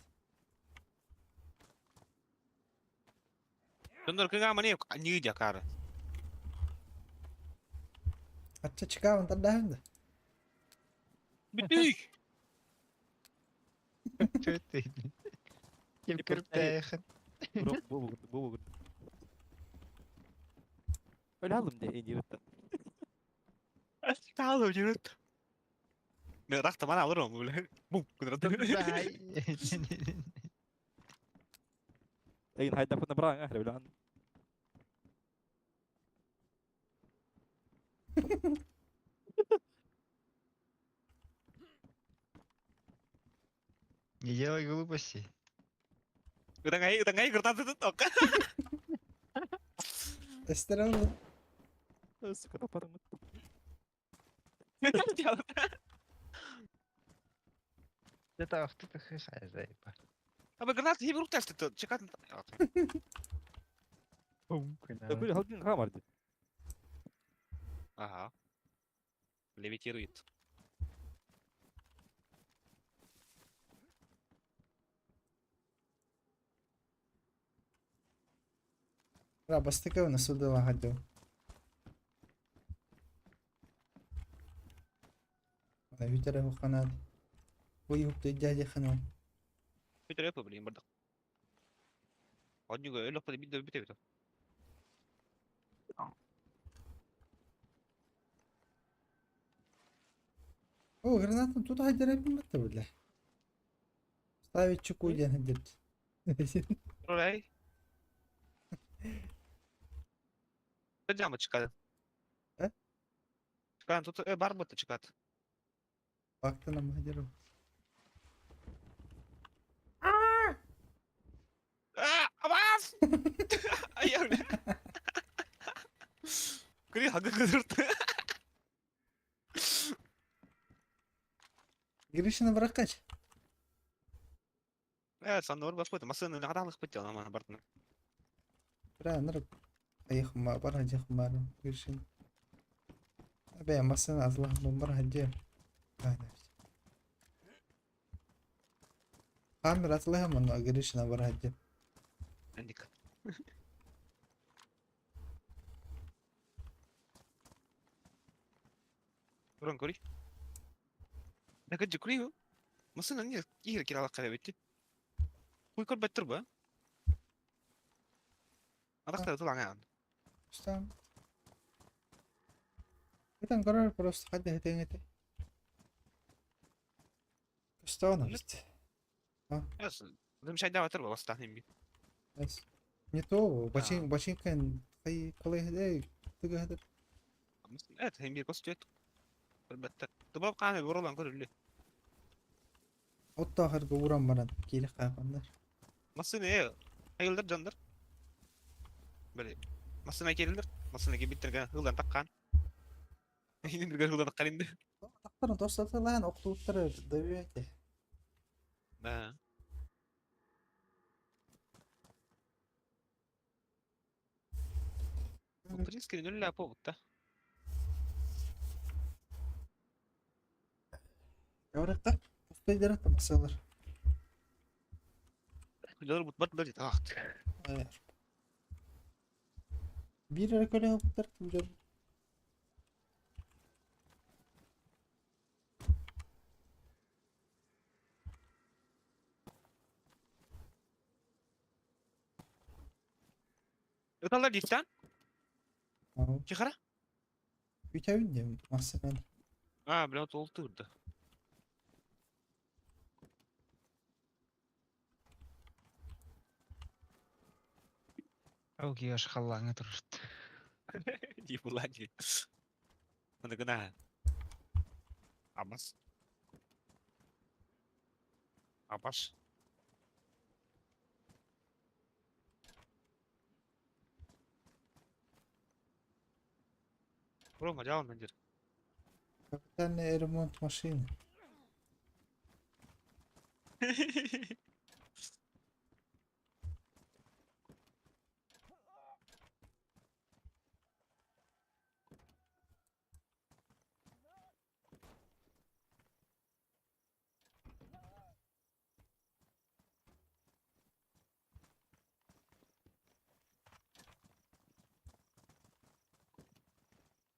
Дондор кыга мане ни дякар. Ача чыкавын тардахында. Бүтүй. Чөтте. Кем кіріп Бро, бу бу бу. Öyle aldım de en yırttı. Таалып жүрөт. Мен ракта мана алырым, бля. Бум, кыдырат. Эгин хайда фына браң ахыр билан. Не делай глупости. Утангай, утангай кыртаты ток. Эстерал. Сука, тапарым. Это ах ты хысай заеба. Аба гранат хибер уташты чекат. Такой халдин хамарды. Ага. Левитирует. Бастыкы насудала хадю. Витера ханат. Ой, ёпта, дядя ханат. Питер блин, бардак. Однюга өлөк бит бит бит. О, гранату тут хадера биматта, бля. Ставить чеку ден хадерт. Ролей. Жама чекады. Э? Чекады тут бар бутта чекады. Бакты нам хадеру. А, абас! Ая, бля. Кри хагы кыдырты. Гришина бракач. Э, сан бар бат масыны гадалык бит ана бартны. Бра, нырып. Айхма бар хадихмар Гришин. Бе, масына азлах бомбар хаджи. Камера атлыхам аны Гришина бар хаджи. Эндик. Туран көрүй. Накыджы көрүй. Масына не игр киралак карабетти. Куй көрбөттөр бу. Адактар тулаңан. Стан. Итан көрөр просто хайда хэтэн эти. Көстөөн эбит. Яс, дым шайда батыр бу бастан имби. Не то, бачин бачинкен хай колай хэ тыга хэ. Evet, hem bir kostüet. Көрбөттөр. Тубап кааны боролан көрүлү. Отто ахырга уран баран киили кайгандар. Масына э, айылдар жандар. Били масына келилер. Масына кебиттерге хылдан таккан. Инин бирге хылдан таккан инде. Тактарын тостатылаан октууттары дөбүөте. Да. В принципе, нөл ляпо бутта. Оракка пустойдара тамасалар. Күлөр бут бат бер такт. Бир эрэ көлө буттар күлөр. Ыталар диктан. Кихара? Бүтәбин дем масынан. А, бля, толтырды. Ол киеш халлаңа турут. Ебулани. Мына гына. Абас. Абаш. Рома, жауын мендер. Капитальный ремонт машины.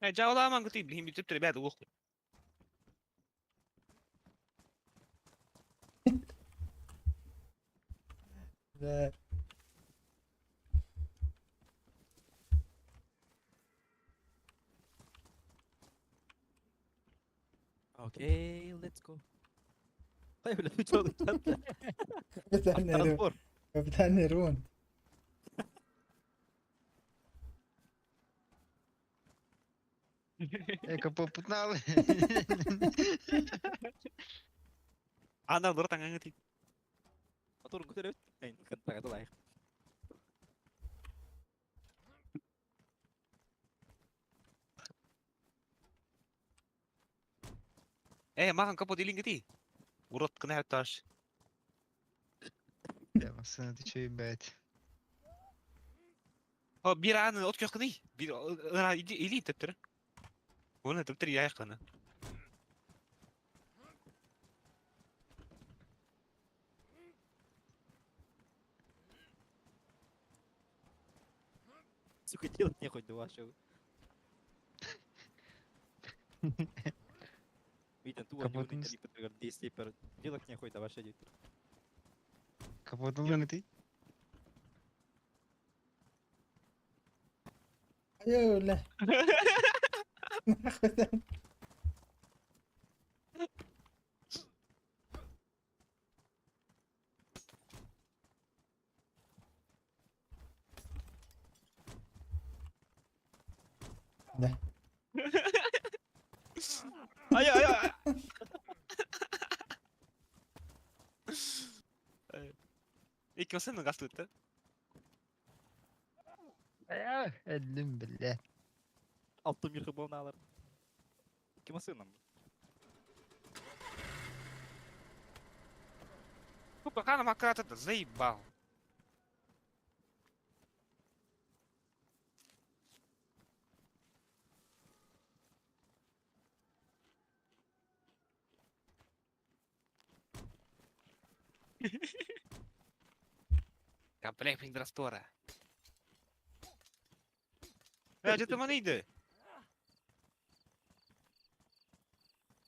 Жауламан күтіп, блин, бүтіп тұр, бәді оқы. Да. Окей, let's go. Ай, бля, ты чё, Капитальный ремонт. Транспорт. Капитальный ремонт. Эко попутналы. Ана дұры таңаңы тип. Моторун көтөрөбүт. Айн, кантага лайык. Э, маған капот илинге ти. Урод кына таш. Я масына ты чей бәт. О, бир аны от көкни. Бир ына или тептер. Оны тептер яй кына. Сука, делать нехуй до вашего. Видно, ту Капот они действий делать нехуй до вашей дит. Капотуланы ты? Айо, Нахуй там. Да. Ай ай ай. Ики осен гастуты. Эллим бля. Алты мир болналар. Ким сыном? Сука, кана макрата заебал. Комплект Индрастора. Э, где ты манейды?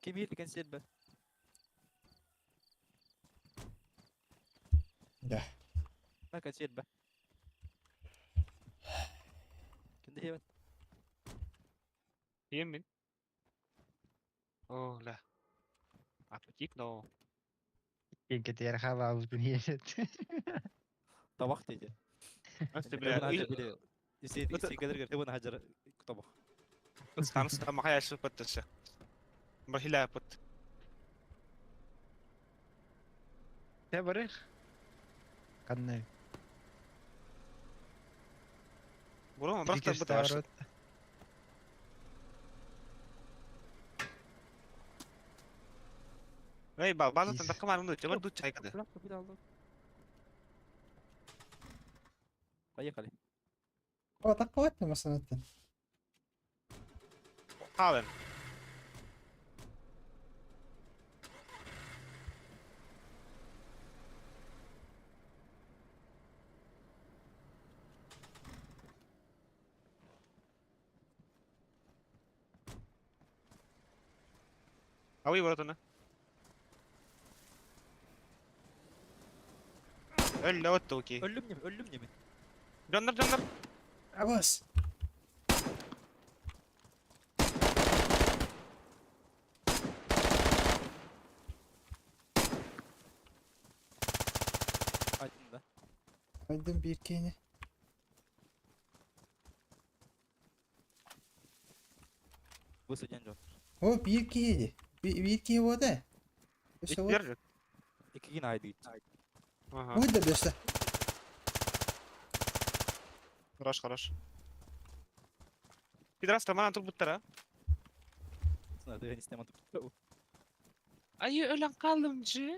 Ким иһит кэнсиэрбэ? Да. На кэнсиэрбэ. Ким диэбэт? Ием мин. О, ла. Аппетитно. Киҥкэтигэр хаалаабытын иэсэт. Табах диэти. Өстө бля. Исигэлэргэр тыбын хажар табах. Станс махая пыттысы. Бахиля пыт. Те барых. Канны. Бурун брахта быт ашы. Эй, бал, база тан такка марым дуча, бар дуча айкады. Поехали. О, такка масанаттан. Хален. Ауи воротана. Өллө отту ки. Өллүм нем, өллүм неме. Дьоннор, дьоннор. Абас. Айдын да. Айдын bir kene. Бу сыдьан дьон. О, bir kene. Bir kene вода. Өссө вот. Иттер. Иккигин айды. Ага. Ой, да бөстө. Хорош, хорош. Пидорас таман турбуттара. Сына дыган истеман туп. Айы өлөн калдымчы.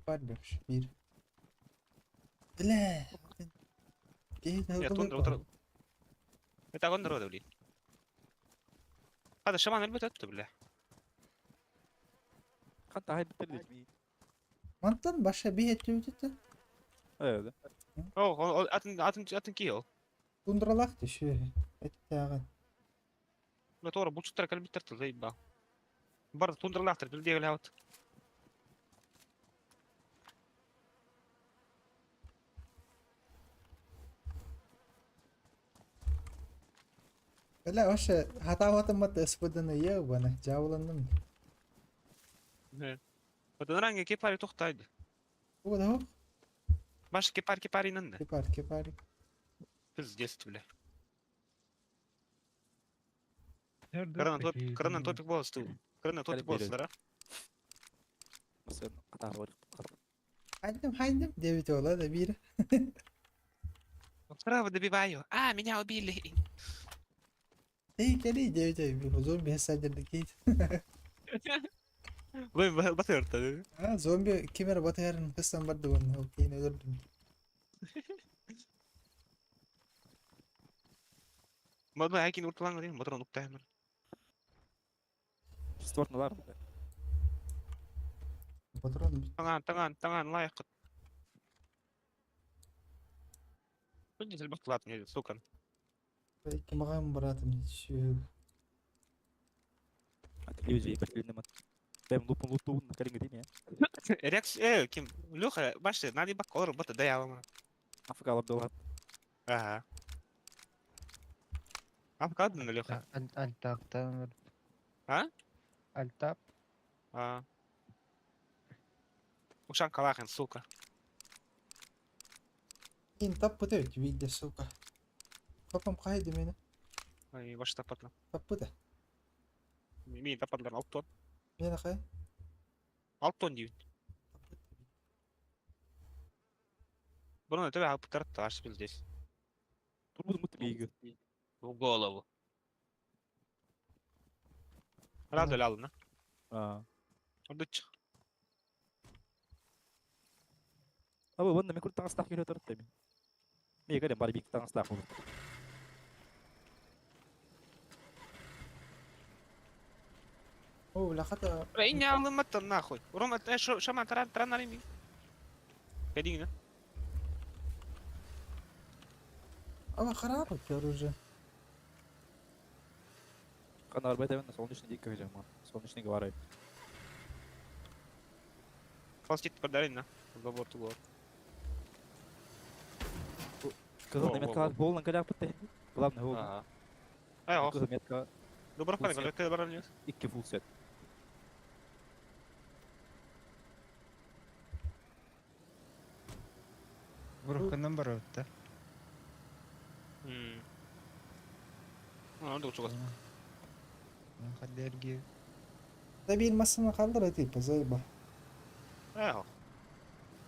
Бар бөш. Bir. Бля. Кейин Я тундра утра. Это гондор блин. هذا شمان البت бля. Канта хай битерлик. Мантан баша bir etті. Öyle. О, атын атын атын кио. Тундралах түшү. Эттәгән. Бля тора булчуттар калбиттер тыл ба. Бар тундралахтар бил дегел хаут. Бля, вообще хата ватымат СПДны ебана, жабыландым. Баданранге кепари тохтайды. Бу да хоп. Баш кепар кепаринын да. Кепар, кепар. Пиздец, бля. Кырынан топ, кырынан топик болсту. Кырынан топик болсту, да? Mesela ката бар. Хайдым, хайдым. Девять ола да бир. Справа добиваю. А, меня убили. Эй, кери девять зомби садерді кейт. Вы батырты. А, зомби кемер батырын кыстан барды оны. Ол кейін өлірдім. Мадма хакин уртлан дейм, моторон уктаймын. Створналар. Патрон Таңан, таңан, таңан, лайық. Күнде бақтылат мне, сука. Belki маған братым şu. Телевизор берлинемат. Бэм лупун лутун калинга дейм я. Рекс, ким, Леха, башты, надо бак олар бата да ялама. Африка алып долат. Ага. Афкадын, Леха. Альтаптан. А? Альтап. А. Ушан Калахин, сука. Ин таппыта өт виде сука. Папам қайды мені? Ай, баш таппатлар. Таппыта. Мен таппатлар 6 тонн. Мені қай? 6 тонн деймін. Бұны төбе алып таратты, ашып здесь. Турбуз мут бейги. В голову. Рада алына. А. Ордуч. Абы вон мен курт таңстах келе турат мен. Мен калем бар бик таңстах болот. О, лақата. Инне алыматтан нахуй. Рома, шаман таран таран арими. Кадигина. Ама харап оружие. Кана арбайта мен солнечный дик көжөм. Солнечный говорит. Фалстит көрдөрүн на. Забор тугор. Кызыл метка болон каляпты. Главное болон. Ага. Ай, ох. Кызыл метка Добро Full set. пора, баран нет. 2 full set. Уруккунан барабыт да. Ну, дук чугас. Хаддерги. Да биир массыына хааллар типа заеба. Ай, ох.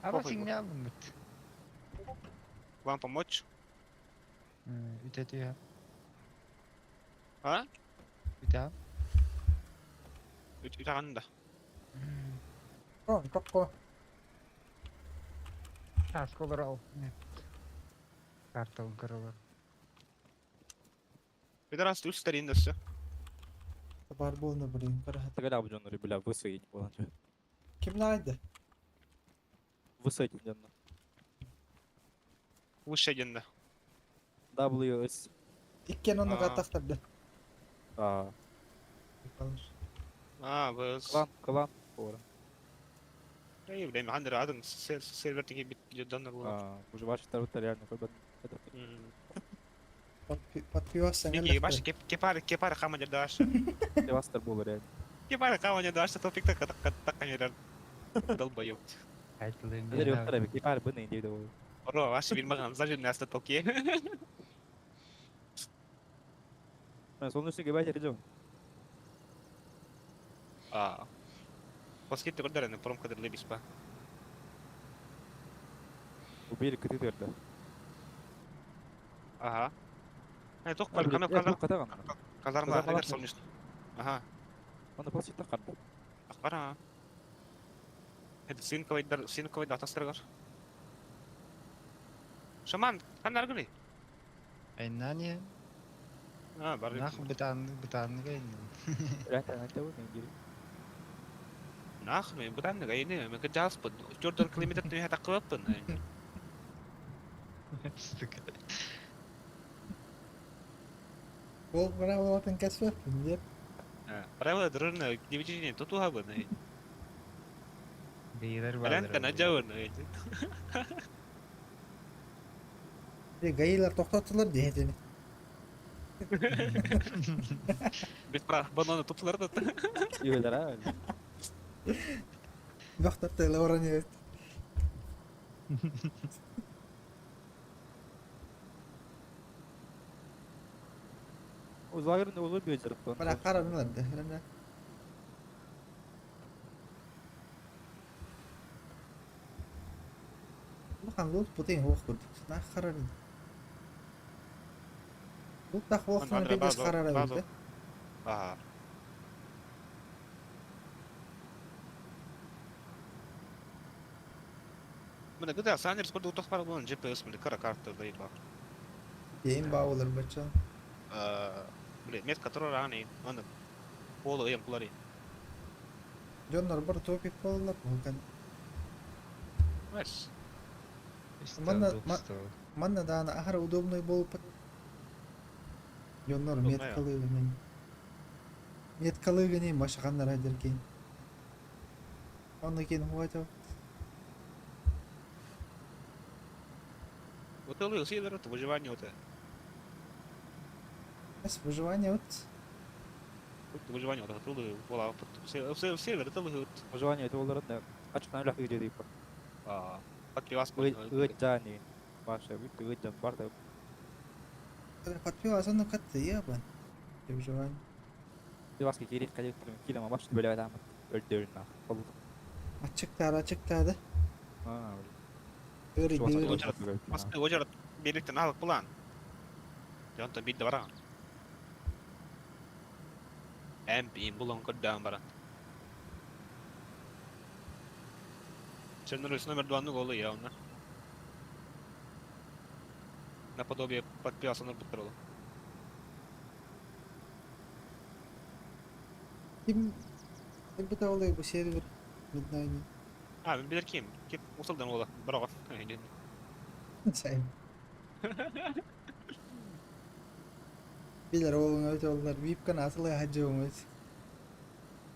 Аба Похуй. сигналым бит. Вам помочь? Үтетү. А? Үтэ. Үтаган да. О, токко. Тасколор ал. Карталын көрөлөр. Пидорас үс старин дөссө. Бар буолна блин, карахат. Тагаля бу бля высоедь болон. Ким наайды? Высоедь дьонно. Выше денде. W S Иккен онну Аа. каттахтарды. А А, быз. клан клан ора. Эй, блин, андер адын сервер тиги бит жодон бу. А, уже ваши второй реально как бы это Подпиоса Бики, баш кеп кепар кепар хаман даш. Девастер был реально. Кепар хаман даш, топик так так так камера. Долбоёб. Айтылын. Эдер yoктар эби кепар быны дейди ол. Ро, ваш бир маган зажин наста токи. Мен солнечный габай жок. А. Паскет көрдөрөн промка дерле биспа. Убили кытыдырды. Ага. Э, тох бар кана кана Катаган. казарма Казарма эгер солнечный. Ага. Аны паситта карды. Акбара. Это синковый дар синковый датастыргар. Шаман, кандар гыли. Айнани. А, бар. Нах бытанны бытанны гайны. Реально айтты мен гири. Нах, мен бутанны гайны, мен кыджас бун. Жордан километр түнө такылыппын. Сука. Ол правилатын кәсіппін деп. Правила дөрөнө дивижене тутуха бун. Бейлер Рен бар. кана жабын. Гаилар тоқтаттылар дейдені. Бит пра бананы тутулар да. Юлар а. Бақтаттылар оран ебет. Оз лагерінде олар бөжір. Бара қаранылар да. Рәмә. Бахан лут путин хоқ көрдік. Нақ қарарын. Лут тақ хоқтан Андре, бедес база, қарара база. беді. Ага. Мына гыда санер скорду утох пара бун GPS мына кара карта да иба. Дейін баулар бача. Блин, метка турар ани, аны полы ыйым кулари. Жоннор бар топик болалар болған. Вес. Манна- Манна даана ахара удобный болуп. Жоннор Удобный, меткалыгы Меткалыгы не машаханнар адер кейін. Оны кейін хуатау. Вот и сидор, это выживание вот. Эс выживание вот. Выживание вот это була все север это вот. Выживание это олар да. Ачыктан үләк дейди дейп. А, подпивас. Ыджани. Баша, бүт ыджан бар да. Подпил азаны катты ебан. Выживание. Баска керек калек килема баш бөлө адам. Өлдөрүн нах. Ол. Ачыктар ачыктады. А. Ыры дыры. Баска ожар бирликтен алып булан. Жонтон бидде баран. Эм булан көрдөөн баран. Чернорыс номер 2 ну голы явно. Наподобие подпиаса на патрулу. Ким ким бит бу сервер Midnight. А, мен билер ким? Кип усылдан ола. Бирок. Сайм. Билер олың өтө олар випкан асылы хаджы оңөт.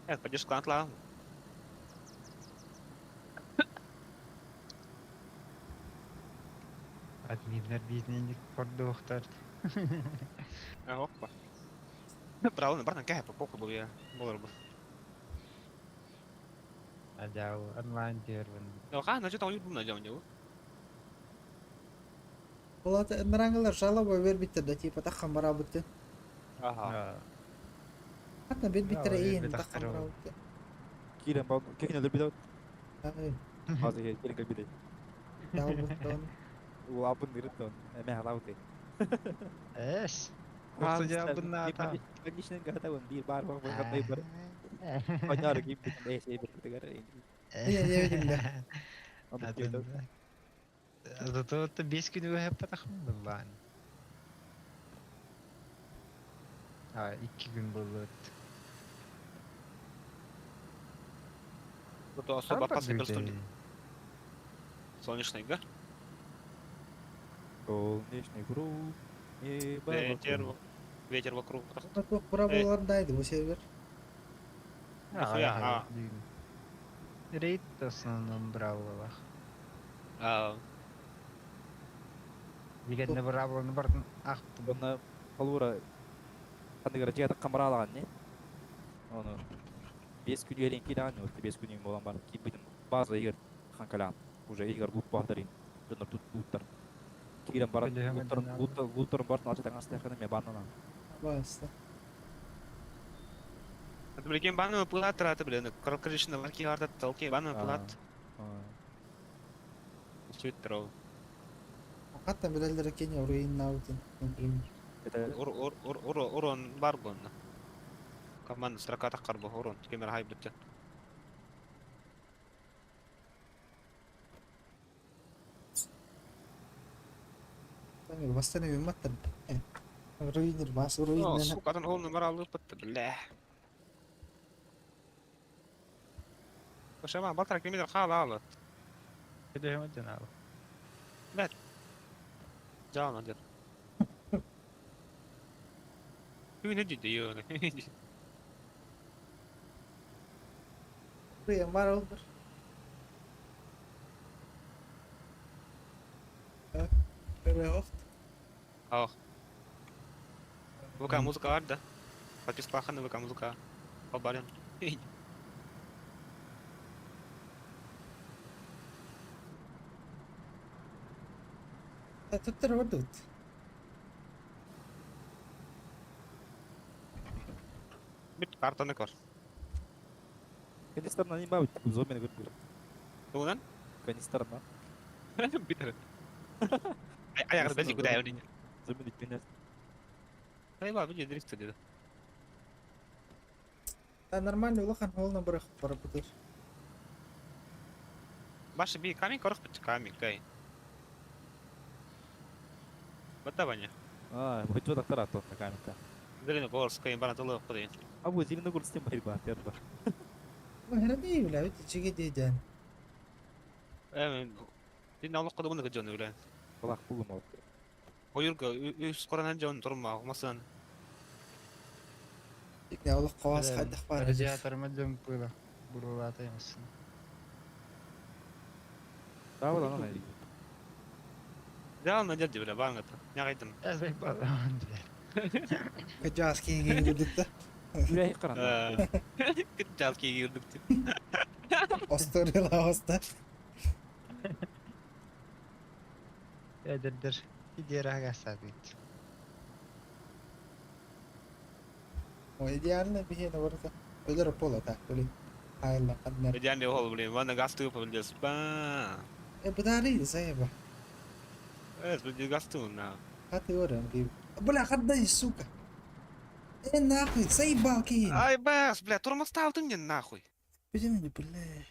Поддержка атлаҕым. Админнар биитинник кордуохтар. Опа. Браво, баран кэһэ, похуй был я. Болор бу. Адяу онлайн тервен. Хаан, значит, он юрбун надел него. Ол ыныраңылар жалоба бербиттер да типа таххан барабыт. Ага. Хатна бербиттер Да, эйин бербит таххан ахтар ол. барабыт. Киирэн бал киһини өлөрбүт Ай, Азы киирэн кэлбит. жалобыттан. Улаапын ырыттан эмэ халаабыт. Эс. Охсудьабыннаата. Конечный гата он биир баар бар бар бар. Онноор киирбит эс эбит тыгар. Не, не видим, да. Зато 5 күн өһөппатахым буллаан. А, 2 күн болот. Вот особо опасный просто солнечный, да? Солнечный круг. Небо Ветер, вокруг. ветер вокруг. Туох браво дайды бу сервер. Нихуя, а. Рейд в основном бравлах. А, Дегенне бравланы бардын ах Онна холура хандыгара жига камаралаган не? Оны 5 күн үйрен килан, вот 5 күн болан бар. Кибитин база егер ханкалан. Уже егер лут бардырын. Донор тут луттар. Кирен бар, Билем, луттар, билем. луттар, луттар бар, начат астаханы ме банана. Баста. Это, блин, банную плат, рата, блин, крышный ларки арта, толки, банную плат. Чуть трол. Хатна билелер кени уруин наутин, например. Это Ур, ур, ур, ур, урон бар гонна. Команда строка таққар бу, урон, кемер хай бітті. Там восстановим маттан. Руинер бас, О, руинер. сука, атын ол номер алып бітті, бля. Башама, батра кемер хала алат. Билем ал. Жана дед. Күн дейді, йоны. Руин бар олдыр. Первый офт. Ах. ВК музыка бар да. Подписка ханы ВК музыка. Албарен. Туттар бардыбыт. Бит картаны көр. канистрна не бабит, зомби көрдүр. Тугунан? Канистрна. Битер. Аяғыр бәлі күдә әуді. Зомби диккенер. Айба, бі директор деді. Та нормально улахан холна барах барабытыр. Башы би камень корох бит камень кай. Бата баня. А, хоть вот доктора тот каменка. Зелено голос кайын бана толы кудай. А вот Зеленогорск тем борьба, терба. Херди бля, ведь чиге дейден. Эм, Дин алып кады буны жон үле. Балак булым алып. Ойырга үс коранан жон турма, масан. Не олох қоас хайдах бар. Радиатор мадем пыла. Бурулата емесин. Да, вот она. Жал на дерди бля бангата. Не гайдым. Я заебал. Кыжаас кейинге кирдик да. Үрәй каран. Жал кийгирдик. Осторила оста. Эдердер. Идера гасабит. О, идеально бихене барыта. Өлөр пола так, блин. Хайла каднер. Идеальный гол, блин. Ванна гасту блин. Ба. Э, бутари заеба. Э, блин, гасту на. Хаты орам ки. Бля, хаддай, сука. Э, нахуй, заебал кейин. Ай, бэс, бля, тормоз ты мне нахуй. Бежим, бля.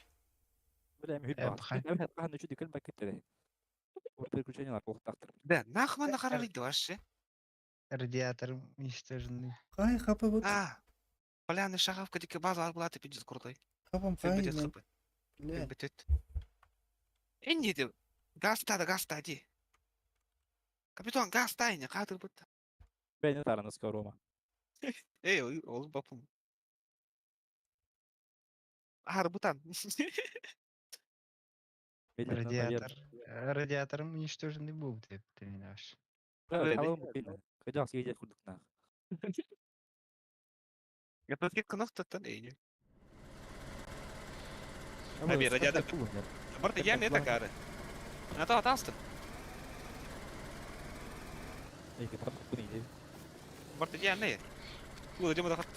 Бля, мен Э, пхай. хүрбә. Кан үчү дикел бакет. Ор переключение тоқтақтыр. Да, нахуй на харалыйды вообще. Радиатор уничтоженный. Хай, хапа вот. А. Поляны шахавка дике база арбулаты пиздец крутой. Хапам хай, Бітет мен. хп. Бля. Бітет. Энни де гаста да гаста ди. Капитан гаста не катыр бит. Бәйне тараны скоро. Эй, ол бапым. Аһарбытан. Медленно, Радиатор. наверное. Радиатором уничтоженный был деп наш. Да, талым буквально. Кыдьаҕас киһи курдук наах. Гапаскет кынах таттан эйни. Аби радиатор. Барта я не такары. Ата атастын. Эйки там куни. Барта я не. Куда дема да хат.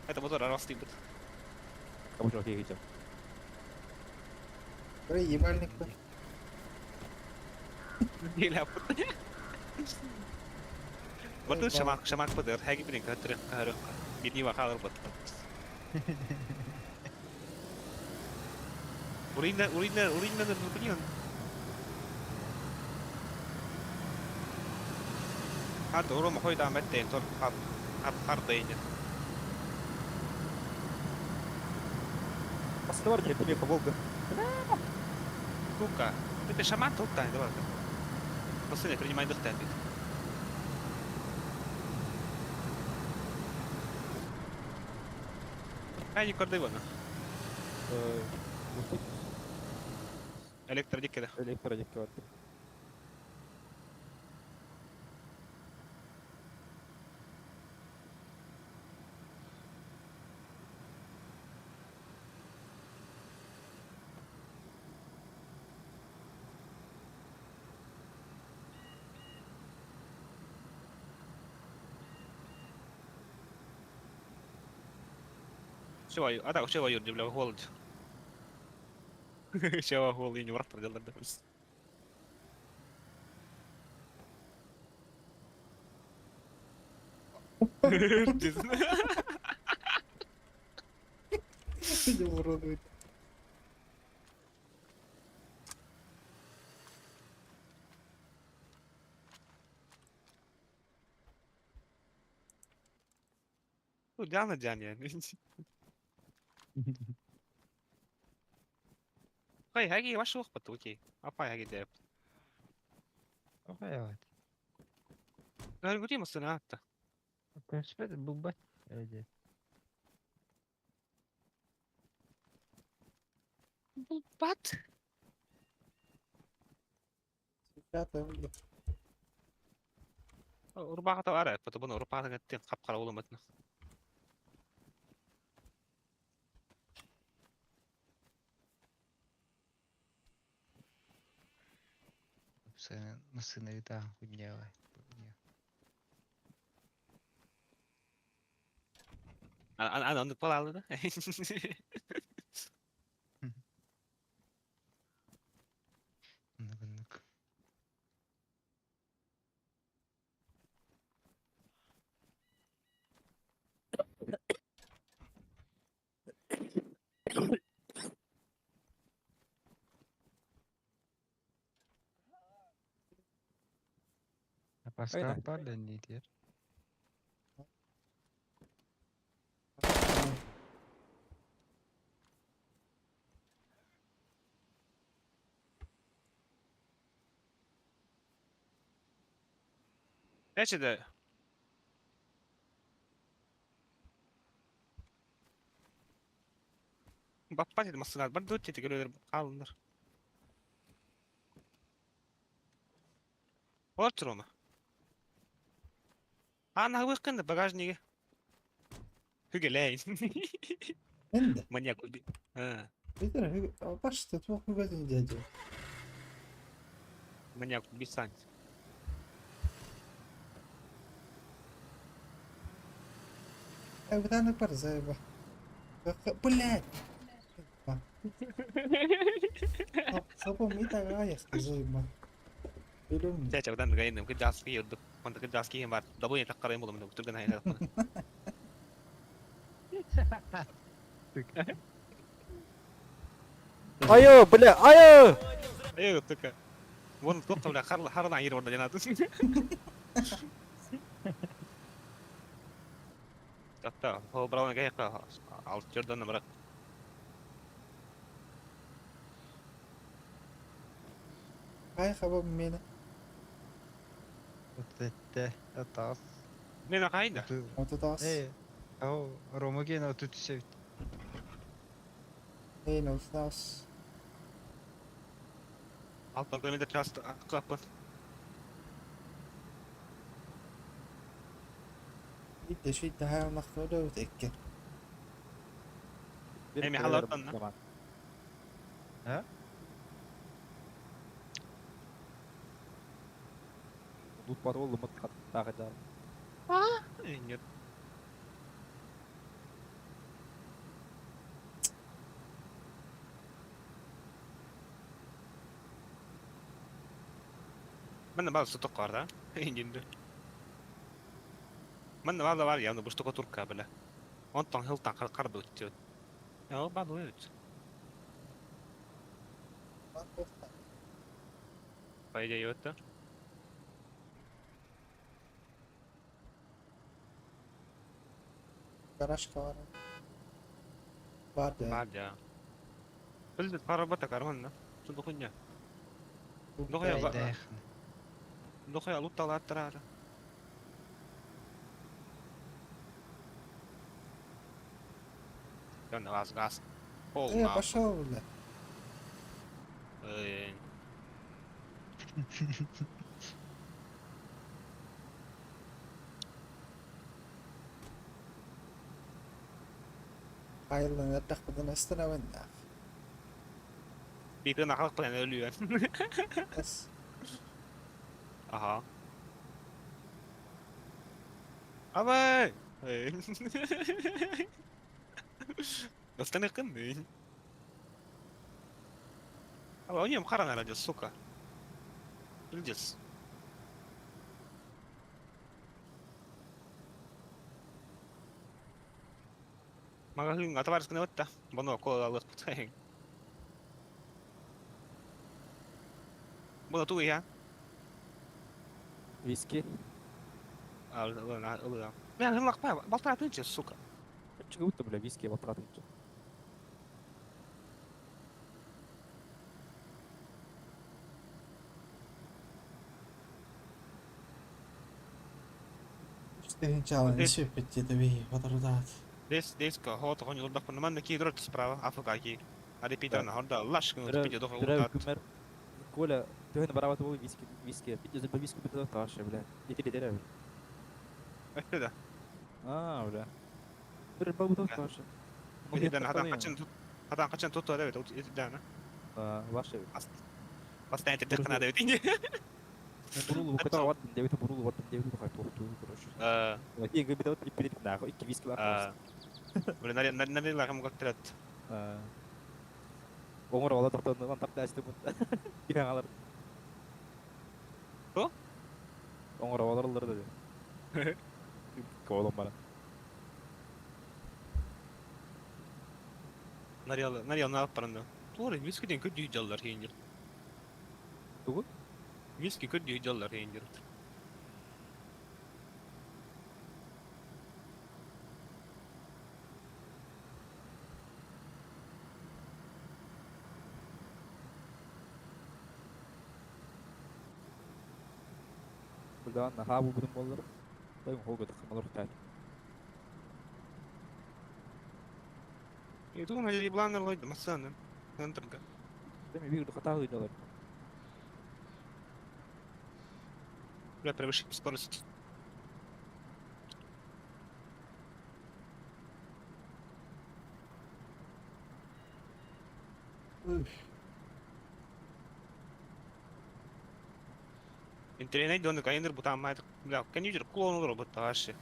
Это мотор арасты бут. Кабучок киһи. Бля, ебальник бы. Диля бут. Барта шамак шамак быдыр. Хаги бирин катыры кары. Битни вакалар бут. Уринна уринна уринна нурбунион. Хат урум хойда меттен тор хат хат хардейне. Бастылар келіп меха Волга. Сука. Это шаман тут та, давай. Пацаны, принимай дыхтан бит. Ай, не кордывано. Электродикеда. Электродикке бар. Чего, а так, чего, Юрий, бля, голод. Чего, голый, не враг проделал, да. Видел уродует. Ну, Диана, Диана. Хай, хаги, ваш лох окей. Апай, хаги, деп. Охуевать. Говори, масына, Принципе, бубать. Эди. Бат. Пятая, бля. Урбаға ара, потому урбаға тен қап-қара болмайтын. На сына вита хуйня. Ана оны палалы да. Ну-ка. Паска парлен не дер. Эчеде. Баппат еді масына, бар дөт еді келелер қалыңдар. Олар оны. Ана қынды багажниге. Хүгелейн. Энде. Маньяк уби. Видер, башты, туох хүгәдин дядя. Маньяк убийца. Бытаны бар заеба. Блядь! Сапом и так заеба. Өлөм. Чача бутан гайным кыджаски юрдук. Онда кыджаски бар. Дабы так карайм болом түргөн айна. Айы, бля, айы! Эй, тука. Вон тоқта бля хар харна айыр орда жанаты. Атта, хол браун гайка алт жерден бірақ. Кай хаба мени. Вот это атас. Мен кайда? Отутас. Эй, ау, Рома ген отут севт. Эй, 0 6 километр час кыаппын. Биирдэ үчүгэй хааллахпына да икки. Эми халаттан на. А? Тут паролу мыт хаттаах дьаар. Нет. Манна баар соток бар да? Индинде. Манна баар бар явно бу штукатурка бля. Онтон хылтан карбы өттү. Я баар өт. По идее өттү. Гаражка бар. Бар да. Бар да. Билбит карабата карманна. Тунду хуйня. Дохуя ба. Дохуя лутталааттарара. Газ, газ. Пол Э, пошел, бля. Айыллан эрдэхпитинэ ыстарабын да. Биитин ахалыкпынан өлүөн. Эс. Аха. Абай! Останыкын. А у нем харана ради, сука. Пиздец. Магазин атварсканы отта. Боно кола алык. Була ту я. Виски. Бля, лакпа, балтара тынча, сука. Чего будто, бля, виски балтара тынча. Четыре сүппүт диэти батардаат. Дес, дес ка хот гон юлдак панаман ки дрот справа, афка ки. Ари питер на хорда лаш кын пиде дохо утат. Коля, төһөн барабат бол виски, виски. Пиде за виски бит ташы, бля. Итили дерә, бля. Это да. А, бля. Бер бабу ташы. Биде хадан качан тут хадан качан тут да бит да на. А, ваше. Постоянно ты кына да бит. Бурулу ката ват, дебит бурулу ват, дебит хай тохту, короче. А. Ки бит вот пирит нахуй, ики виски бар. Бля, нари нари лахам гактрат. А. Оңор ола токтон лан тапта ачты бут. Кирен алар. О? Оңор олар деди. Колом бара. Нариал нариал на аппаранда. Туары виски ден көдүй жаллар хейнер. Тугу? Виски көдүй жаллар хейнер. Бля, на хабу будем боллар. Дай хога тахмалар тат. И тут на планер лойд масаны. Нантрга. Дemi bir хата ыйдалар. Бля, превышить скорость. Интернет доны кайнер бутам май. Бля, компьютер клон робот ташы.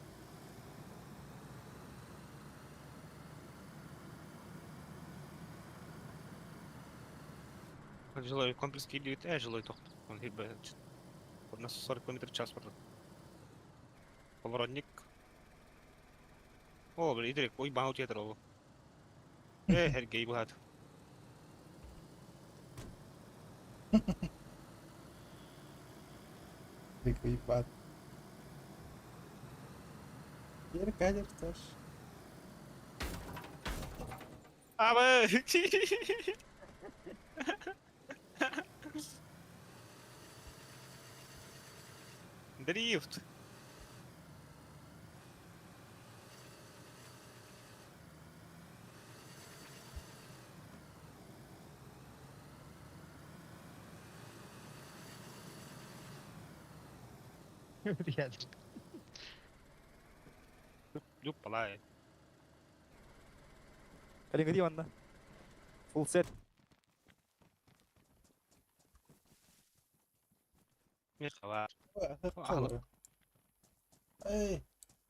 Жилой комплекс кидает, жилой тохт. Он хибе. На 40 км в час просто. Поворотник. О, бля, идрик, ой, бану театр. Хергей бухат. Ебать. Теперь тоже. Абы! Дрифт. Рядом. Люк палай. Кэлиҥҥи дии манна. Full set. Михала. Аһык Эй,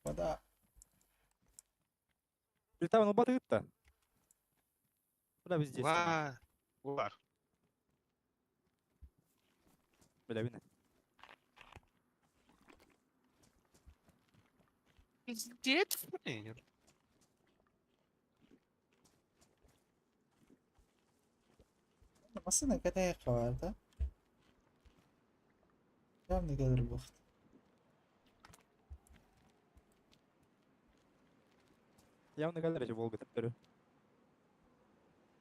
вода. Плита ну батыытта. Бля везде. Ва. Бар. Бля вина. Пиздец. Массыына кэтэһиэххэ баар да? Явно кэлэр буолуохтаах. Явно кэлэр эти Волга төттөрү.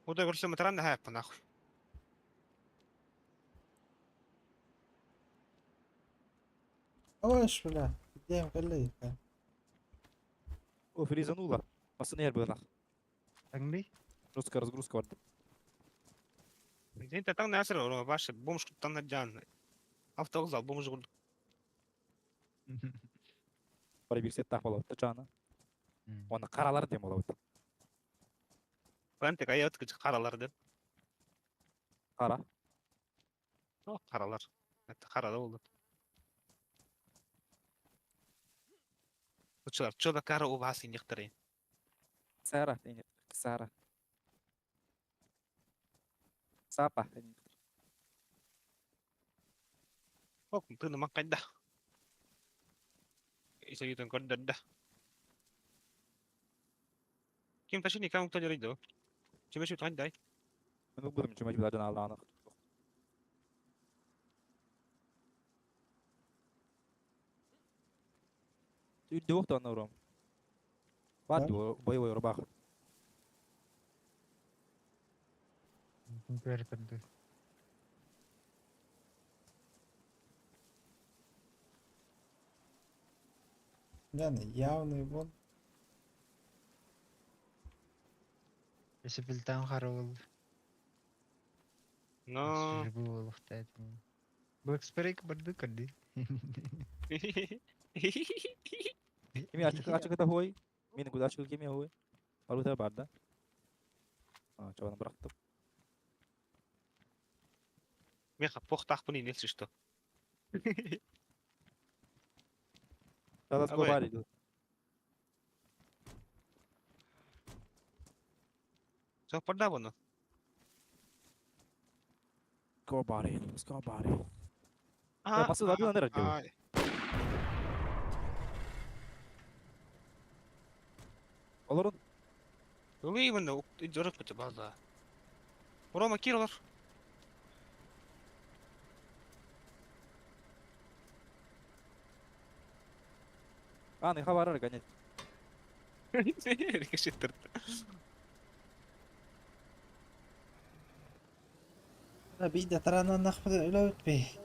Куда көрсө матран да хайаппын нахуй. Ой, бля, где кэллэ О, фризанула. Массыына иһэр быһыылаах. Таҥныы? Жесткая разгрузка барда. День таң насыр, ваше бомж тан надян. Автовокзал бомж курдук. Бары биир сеттаах буолабыт чаана. Уонна харалар диэн буолабыт. Пантик аят кыч харалар деп. Хара. О, харалар. Это харада болду. Учылар, чода кара у вас некоторые. Сара. Сара. Сапа. Ок, тыны маккайда. Исагитон көрдөрдө. Ким ташини кам тажырыйды? Чемеши тандай. Мен убудум чумай бладан алааны. Үрдө уохта онно уром. Бар боевой рубах. Көрдөрдү. Бля, явный вон. Өссө билтаан харабыл. Но. Буолуохтаа. Блэкспрейк барды көрдү. Кими ачык ачык хой. Мен куда ачык кими хой. Барута бар да. А, чабаны бырактым. Меха похтахпын инелси что. Тогда Давай. бар идут. Все порда воно. Go body. Let's go body. Басып адын аныр А, Олорун Ылыймын жорық бітті база. Рома кир олар. Аны хабарар гонять. Рикошеттірді. Биде таранан нахпыды өлөбүт бей.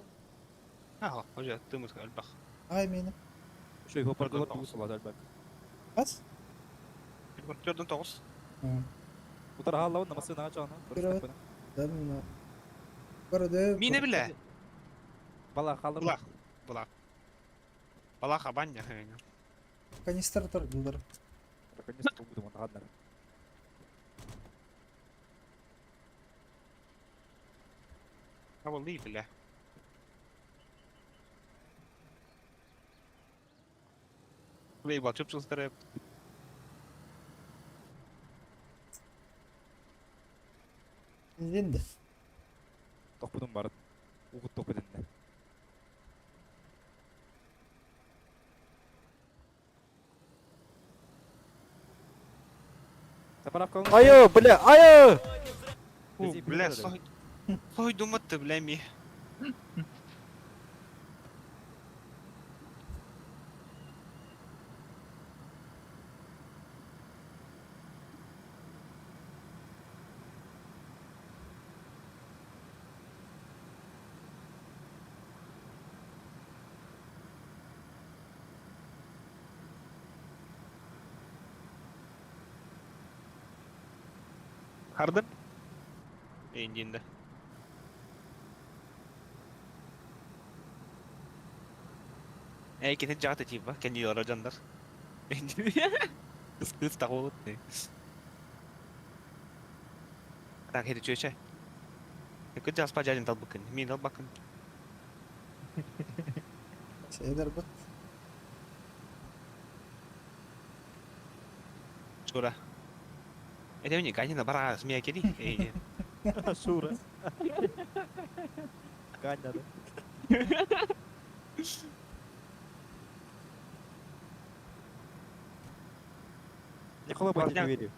А, уже тымыз альбах. Ай мени. Еще его паркалар тугу салат альбак. Бас? Төрдөн тоғыз. Утар халлавын намасы на чана. Бирөө. Да, Көрдө. Мине биле. Бала халыр. Булах. Булах. Балаха баня. Канистр тұр бұлдар. Наконец-то буду монтагаднар. Абыл биле. Лейбал чөп чылстырып. Енді. Тохпудум бар. Угут тохпудун. Заправка. Айы, бля, айы! У, бля, сой. Сой думатты, бля, ми. Хардын? Эндинде. Ээ кини дьаҕата тиийбэ кэнниилара дьоннор. Кыс кыыс таҕылыт Так хери чүөчэ. Кыт жаспа дьадин талбыккын. Мин албаккын. Сейдербит. Шура. Это не Ганина бара смея кели. Эй. Шура. Ганя, да. Никола Парня. не верю.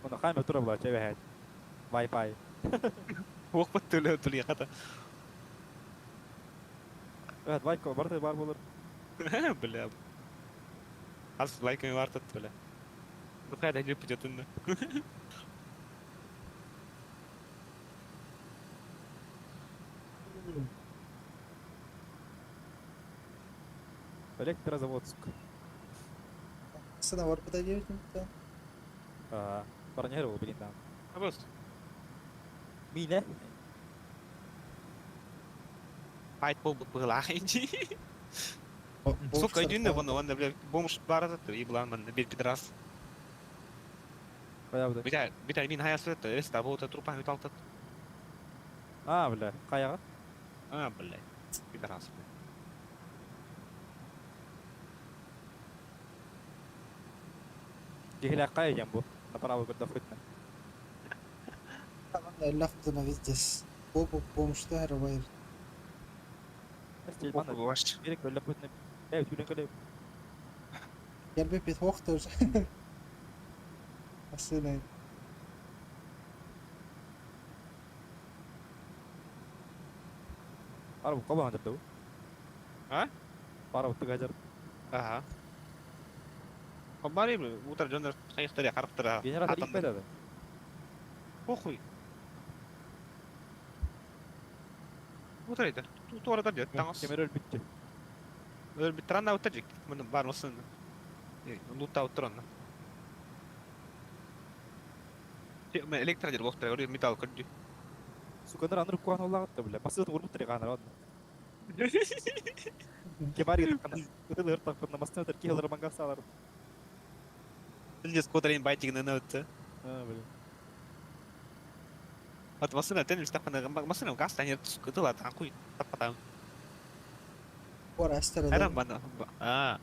Оны хамер тура була чебе Wi-Fi. Ох баттылы төле хата. Evet, Wi-Fi бар бар болur. Бля. Аз лайками вартат бля. Ну хайда не пойдет. Электрозаводск. Сына бар подойдет не А, Парнер был, блин, там. Абыс. Миля. Пайт бол была инди. Сука, иди на вон, он, бля, бомж барат и блан man бир пидрас. Кая буда? Битә, битә мин хаяс это, эс табу та трупа хюталтат. А, бля, каяга? А, бля. Пидорас, бля. Дихиле кая жан бу. Направо көрдө футна. Лафтына везде. Бобу бомжтар вайр. Стил мана. Ваш. Керек бөлө футна. Э, түлен көлө. Герби пит хохтер. Асына. Арбу каба хандар дау. А? Пара утты гажар. Ага. Хабари, бля, утра жондар хайхтар характера. Генератор иппеде да. Похуй. Утра это. Туара да дет, таңас. Кемер өл бүтті. Өл бит трана утажик. Мын бар мысын. Лута утран. Мен электро дер боқтар, өр металл көрдү. Сукандар аныр куан оллагатты бля. Басыт урмут тире канар ладно. Кемар гит кана. Кытыл ыртак кына масты тер кихлар мангаса алар. Тілдес кодрайын байтигин өтті. А, бля. Вот машина тен үстапана машина газ танер кытыла танкуй тапатам. Ор астер. Арам бана. А.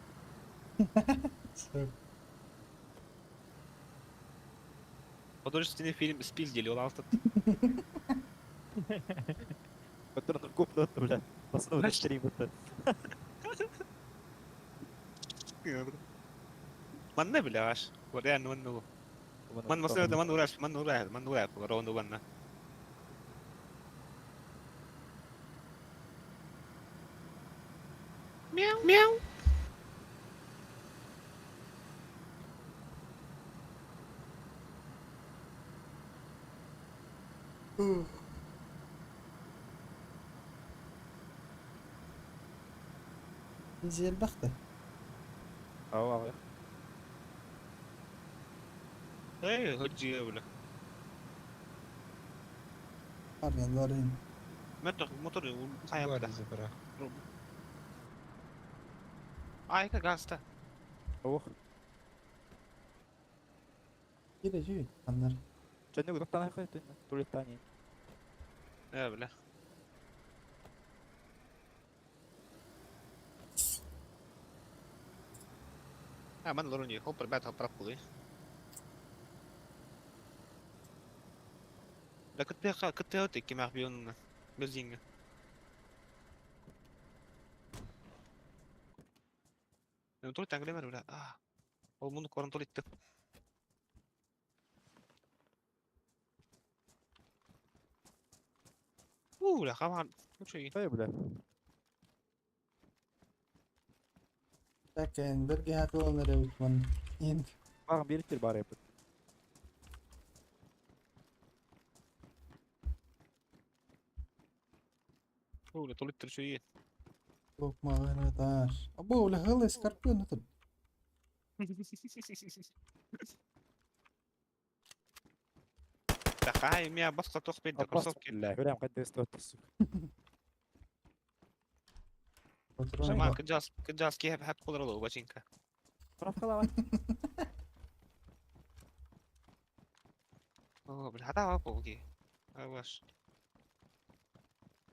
Художественный фильм спиздили, ол алты. Көтөр аныр көп өтті бля. Басыт өтті тире бутты. Манна бля аш. Реально манна. Ман машина ман ураш, ман ураш, ман ураш, роунду банна. Мяу, мяу. Зел бахта. Ау, ау. Эй, ходжи бля. Парня дворин. Мотор, мотор, Бар хайапта. забра. Айка гаста. Ох. Кире жүй. Аннар. Чөннө көтөктан айкай түн. Тулеттани. Э, бля. А, ман лоруни, хоп, ребята, хоп, Да кытты кытты өтө кимах бион бензинге. Тур таңглемер бля. А. Ол муну корон толитты. У, бля, хаман. Учуй. Кая бля. Такен бирге хатылын ребит ман. Ин. Багын бериптир бар эпит. У, бля, толиттыр чуй. Лукма тар. Абу бля хылы скорпион тут. Тахай, мя баска тох бен Апас кроссовки. бля. Хүрәм кайда өстө өттү. Патрон Шаман, кыдьаас, кыдьаас киһи хэп кулар бачинка. Справкалавай. О, бля, хата полги. Аваш.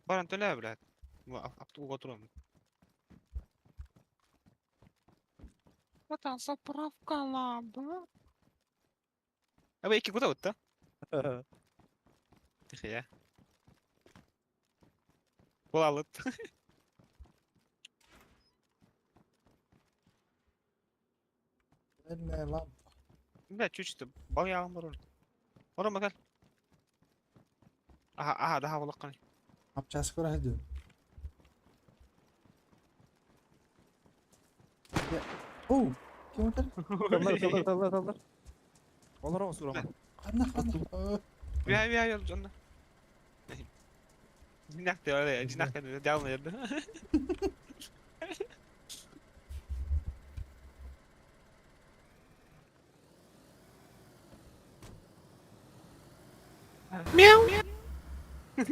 Баран төлөө, блядь. Автобуга турам. Братан, заправка ладно. Абы икки куда вот да? Тихо я. Булалыт. Туннельная лампа. Бля, чуть-чуть балыягым бар. Орон бакал. Аха, аха, daha булаккан. Апчас көрөһдү. Оу, ким өтөр? Таллар, таллар, таллар, таллар. Олар оҕус урома. Ханна, ханна. Бя, бя, бя, жонна. Жинакты, ore, жинакты, жалны ерді. Мяу.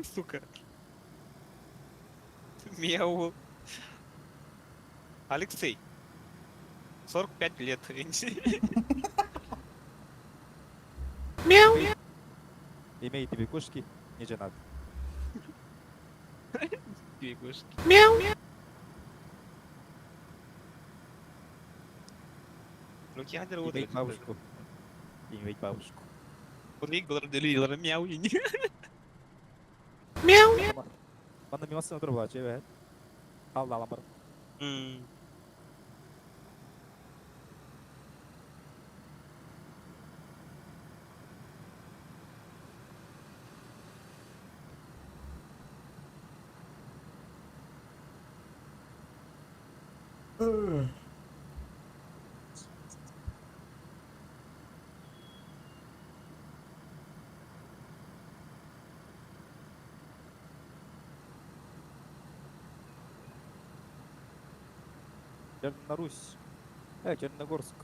Сука. Мяу. Алексей. 45 лет. Мяу. Имеет две кошки, не женат. Две кошки. Мяу. Руки хадер вот. Имеет бабушку. Имеет бабушку. Мяу. Мяу. Манна мимасына тур буолааччы эбээт. Алла бар. Чернорусь. Черногорск.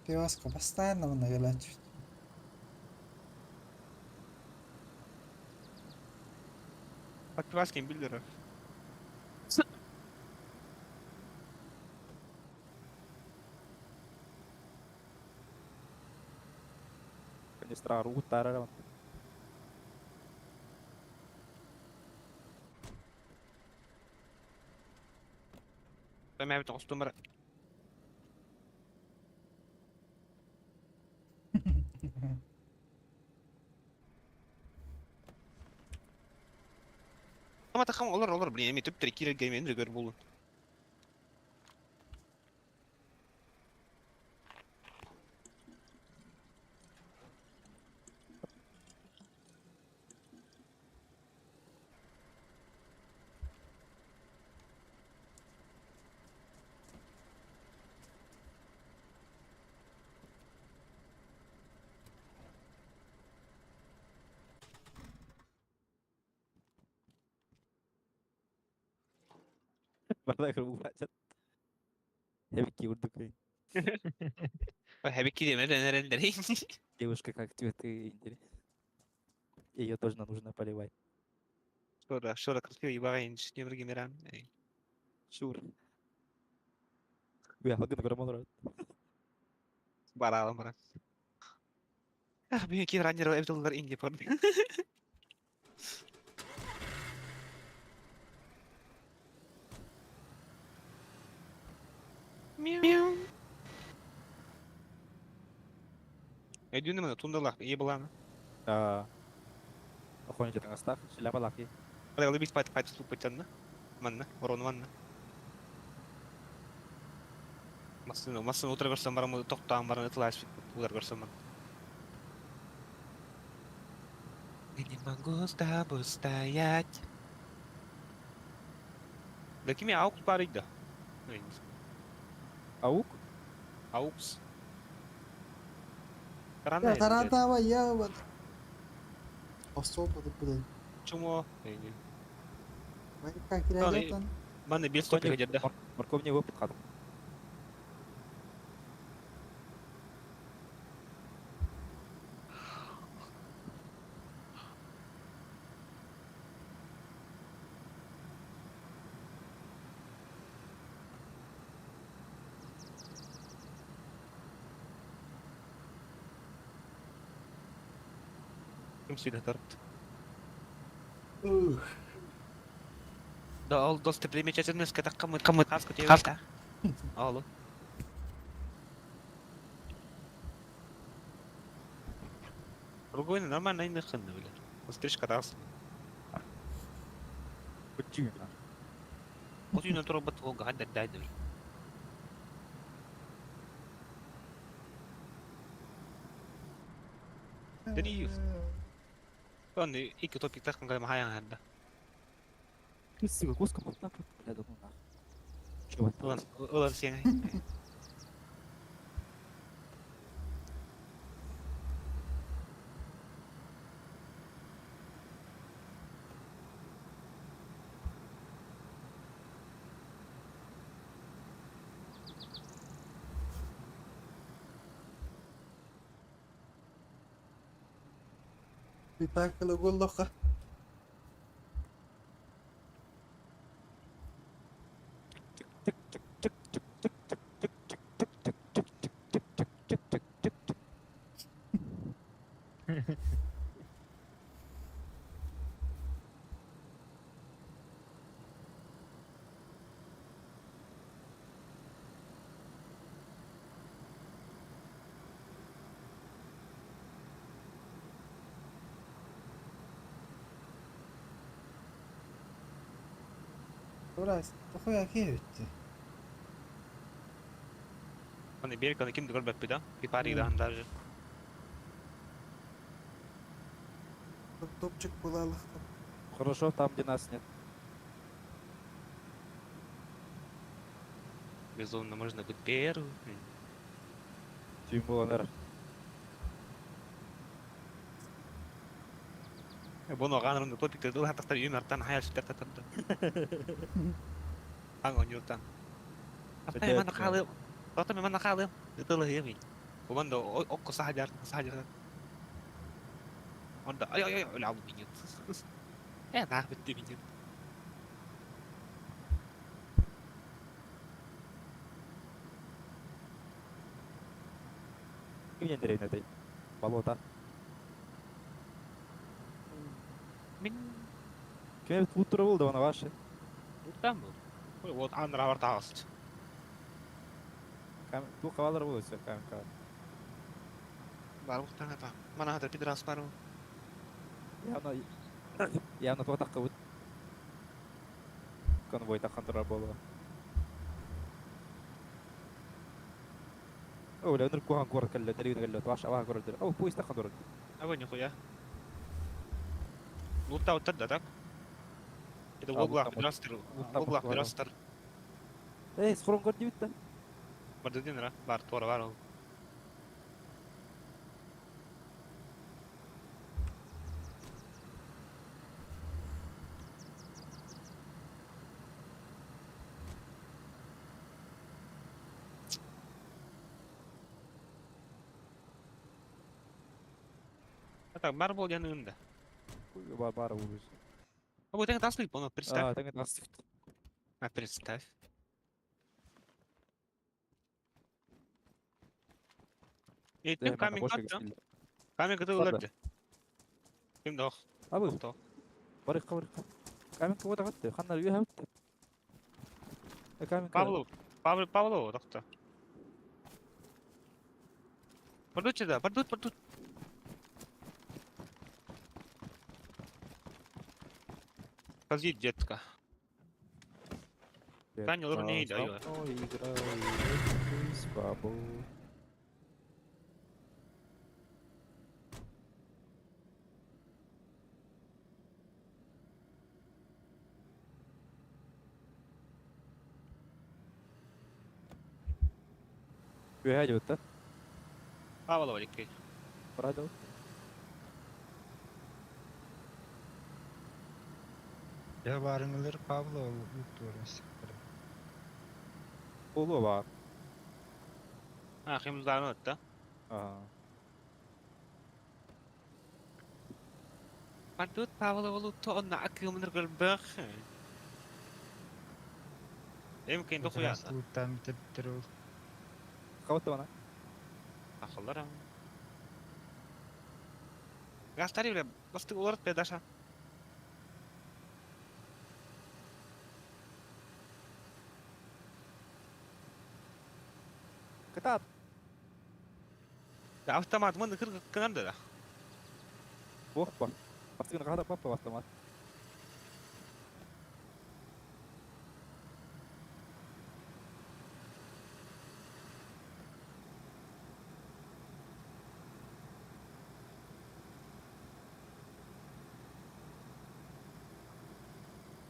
Пиваска постоянно нагалачивает. Подпиваскин билдеров. Канистра ругуттара. Мен бит оғыстым. Ама тахам олар олар, блин, эми түп кирер геймен регер болун. Барда кырбулаачат. Хебикки урдук. Хебикки деме. Девушка как цветы. Ее тоже нужно поливать. Шора, шора красиво ебагайын немерге мерам. Шур. Бля, лагын көрөм. Баралым бара. Ах, мен ки раннер эбдуллар инди порды. Мяу. Өйдүнү мына тундалах ие буланы. Охоня жатаңастах, шляпалахи. Алы бис пайт пайт суп пытанна. Манна, орон манна. Масын, масын утра көрсөм барам, токтаан барам, ытылаш удар көрсөм. Я не могу с тобой стоять. Да кими аукс барыйда. Аук? Аукс. Таратава я вот. Особо да. Чумо. Как реагирует Маны бес топик где-то. Морковный выпад хатым. Сюда торт. Да, ол достопримечательность катакка мы хаска хаска. Алло. Другой нормально не ханны билер. Стрижка тас. Бычыгына. Вот юна тура бат ол гада дайды. Дрифт. Оны икки топик тахкан кайма хаян хадда. Красиво, куска вот так вот, бля, да ну нахуй. Чего это? Ылан ылан сен. Спектакль уголлоха. Чик-чик-чик-чик-чик-чик-чик-чик-чик-чик-чик-чик-чик. Burası похуй киһи Оны берик кимди көрбөппү да. Пипари да даже. Топчик булалых. Хорошо, там, где нас нет. Безумно можно быть первым. Тюм было, наверное. Буну ганрын топик дыл хатактар үйүм арттан хаял сүтер татырды. Аң онюртан. Ата мен калым. Ата мен калым. Дыл хеми. Куманда окко сахажар сахажар. Онда ай ай ай улабу минут. Э на битти минут. Ким деревня этой? Болото. Мин Кем утро был, да на ваше. там был. Вот андра бар тагыс. Ту кавалар был все, кам кам. Бар бу та. Мана хатыр пидрас бар. Явно, явно то так вот. Конвой так хантера было. О, бля, өнөр кухан город кэллэ, деревня кэллэ, ваш ава город. О, поезд так хантера. А вы нихуя. Лута вот да, так? Это А, в углах лута вот- пидрастер. лута В углах вот пидрастер. Эй, схрон город не видно. Бардадин ра, бар тора бар ол. А так, бар бол янында. Бар бар был. А вот это таслып, он представь. А, так это нас. А представь. Эттим камень катты. Камень катты уларды. Ким дох? Абы, Дох. барык барык. Камень кого катты? Ханнар үйе хапты. Камень. Павлов. Павлов, Павлов, дохта. Пардут сюда, пардут, пардут. Подожди, детка. Таня, лурни, да, ё. Үйе да? Павлова дикки. Правда? Я барыңылар Павлова луттуурун сиктер. Болу бар. А, химзаны да. А. Пардут Павлова лутто онна акымныр гөлбөх. Эмкин дохуя. Луттан битептер ол. Кабатты бана. Ахыллар. Гастари, бля, бастык олорот, бля, Даша. Кытаат. Да, автомат, мы кыр да. Буох ба. Бастыгын хата папа автомат.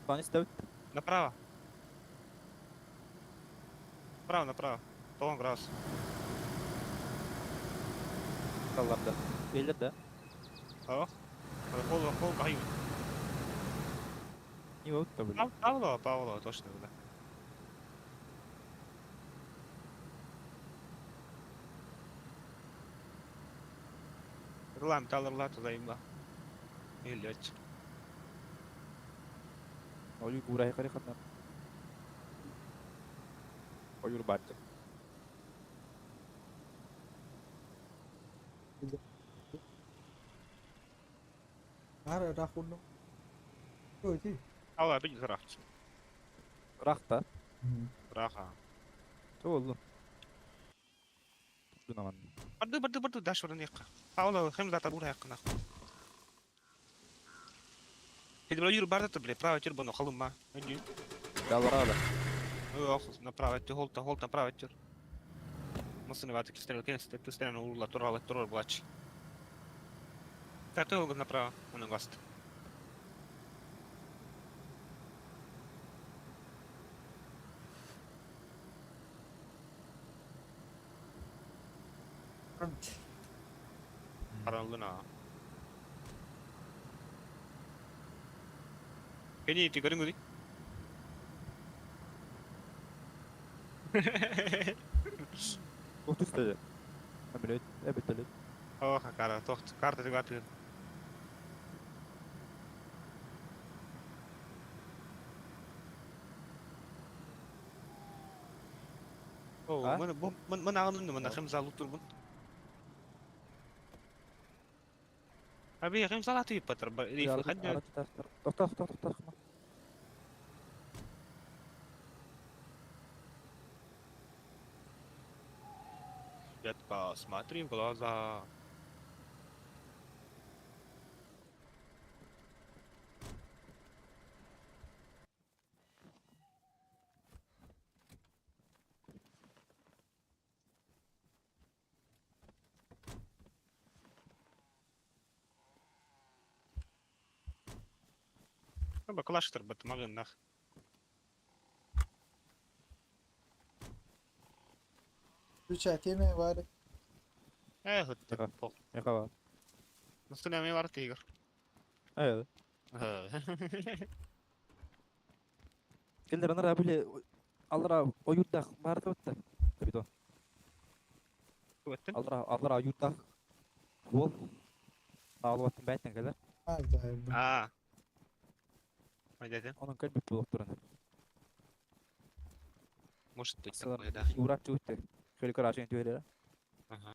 Пан истэбит. Направо. Направо, направо. 90 градус. Талларда. Эллер да. Ох. Хол, хол, баю. Не вот то, блин. Павлова, Павлова, точно, да. Рылам, талырла туда имла. Илёч. Ойу курай кары ханна. Ойур бачча. Ара рахуну. Ой, ти. Алла, бить зарахчы. Рахта. Раха. Чо болду? Тунаман. Барды, барды, барды, даш орын яққа. Павлова, хем зата бура яққа нахуй. Хедбра юр барда то, бля, право тюр боно халума. Иди. Даларада. Ох, направо тюр, холта, холта, направо тюр. Масыны ваты кистерел, кенес, ты стрелянул урла, турала, турор блач. Так, ты направо, он гаст. Харалына. Кени ти көрүңү Отуз теді. Әмілет, әбеттелет. Ох, кара, тохт, карта тыгаты. О, А? мен мен мен ағынын мен хемза лутурбун. Аби хемза лату ипатыр, риф хадда. Тоқта, тоқта, тоқта. Детка, смотри в глаза. Баклаштыр бат магын нах. Включай теме вари. Э, хыт. Ага. Яқаба. Настуля ми бар тигр. Э. Келдер анара биле аллара оюрдах бар да. Капитон. Өттен. Аллара аллара оюрдах. Бол. Алып аттын бәйтен келер. А, да, б. А. Майдаден. Onun кэлбит булып туран. Может быть Асылар такое, да. Урап чүтте. Хөл карашын түелер. Ага.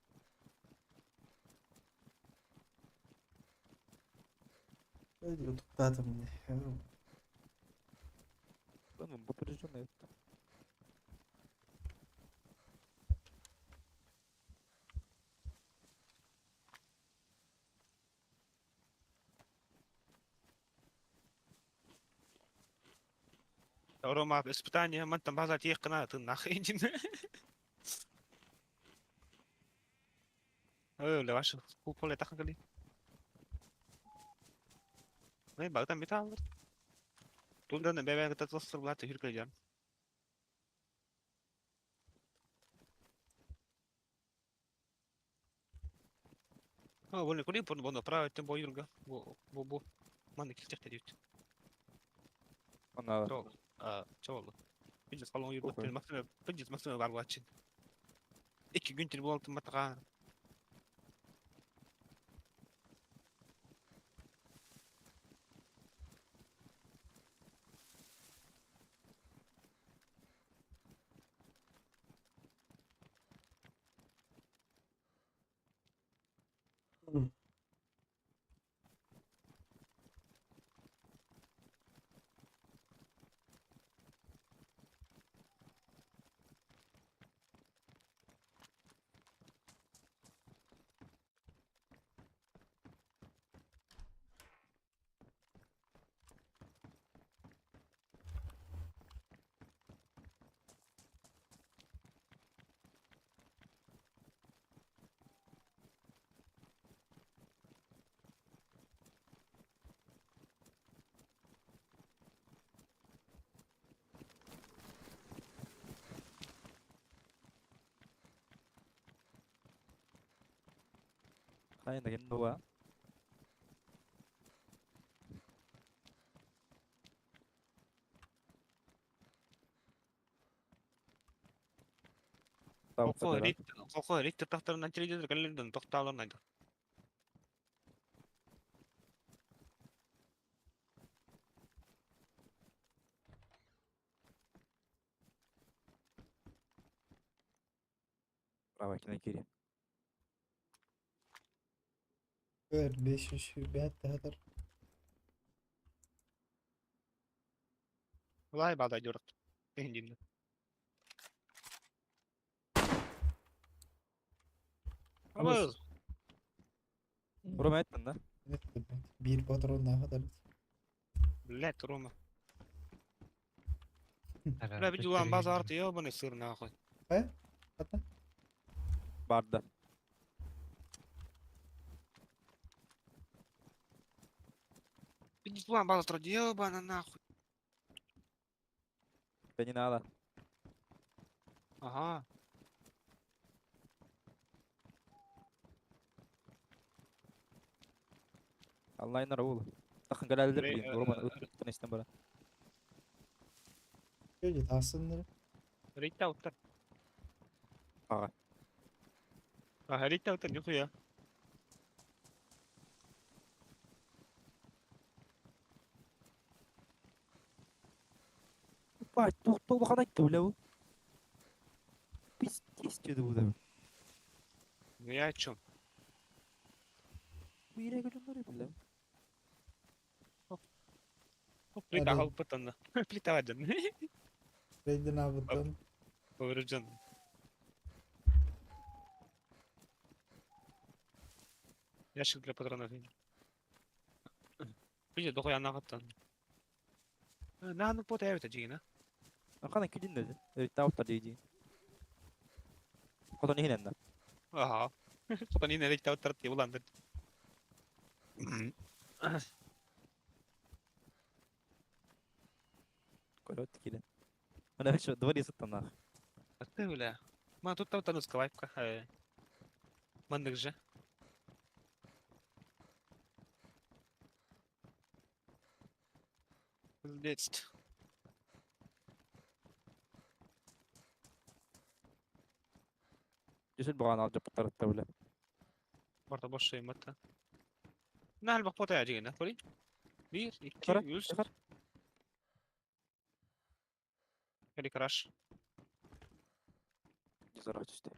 Утуктатым мне. Ну, напряженный. Рома, испытание, ман там база тех кана, ты нахрен. Э, леваш, куполе тахангали. Не, багтан биталыр. Тулдан бебе гыта тостыр булат хүркөлжан. А, воли кули пон боно право тем бо юрга. Бо бо бо. Ман килтехте дейт. Ана. Чол. А, чол. Пиздец салон юрга. Похуй. Максим, пиздец Максим бар булат. Эки күн тил болтун матага. Хайа да ким дуа. Колхо рит тахтарынан телевизор кэллэрдэн тохтаалар найда. Право кино кири. Өр 505 тахатар. Улай бада дюрат. Эндин. Абыз. Рома эттин да? Bir патрон нахатар. Блять, Рома. Бля, видел база арты, ебаный сыр нахуй. Хата? Барда. Видел база арты, ебаный нахуй. Да не надо. Ага. Allah inar oğlu. Takın galeler bileyim. Рома ыттын истен бара. Şöyle тасынныр. Рейта уттар. Ага. Ага, рейта уттар, нихуя. Бай, тоқтол бахан айтты бля бу. Пиздец деді бу да. Ну я о чем? Бу ире гөлүнөр бля. Плита Hadi. халпытан. Плита ваден. Рейден абыттан. Поврежден. Ящик для патронов. Видите, дохуя нахаттан. На, ну пота это дигина. Акана килин деди. Рейта уттар дейди. Хотон ихинен да. Ага. Хотон ине рейта уттар ти уланды. Көрөт килин. Мына şu дворе сыттан нах. А ты, бля. Ма тут там тануска вайпка. Мандык же. Пиздец. Жүсүл буган алып жаптар бля. Барта бош şey матта. Нал бак пота дигина, кори. 1 2 Кара, 3 кара. Хели краш. Жүзөр түстө.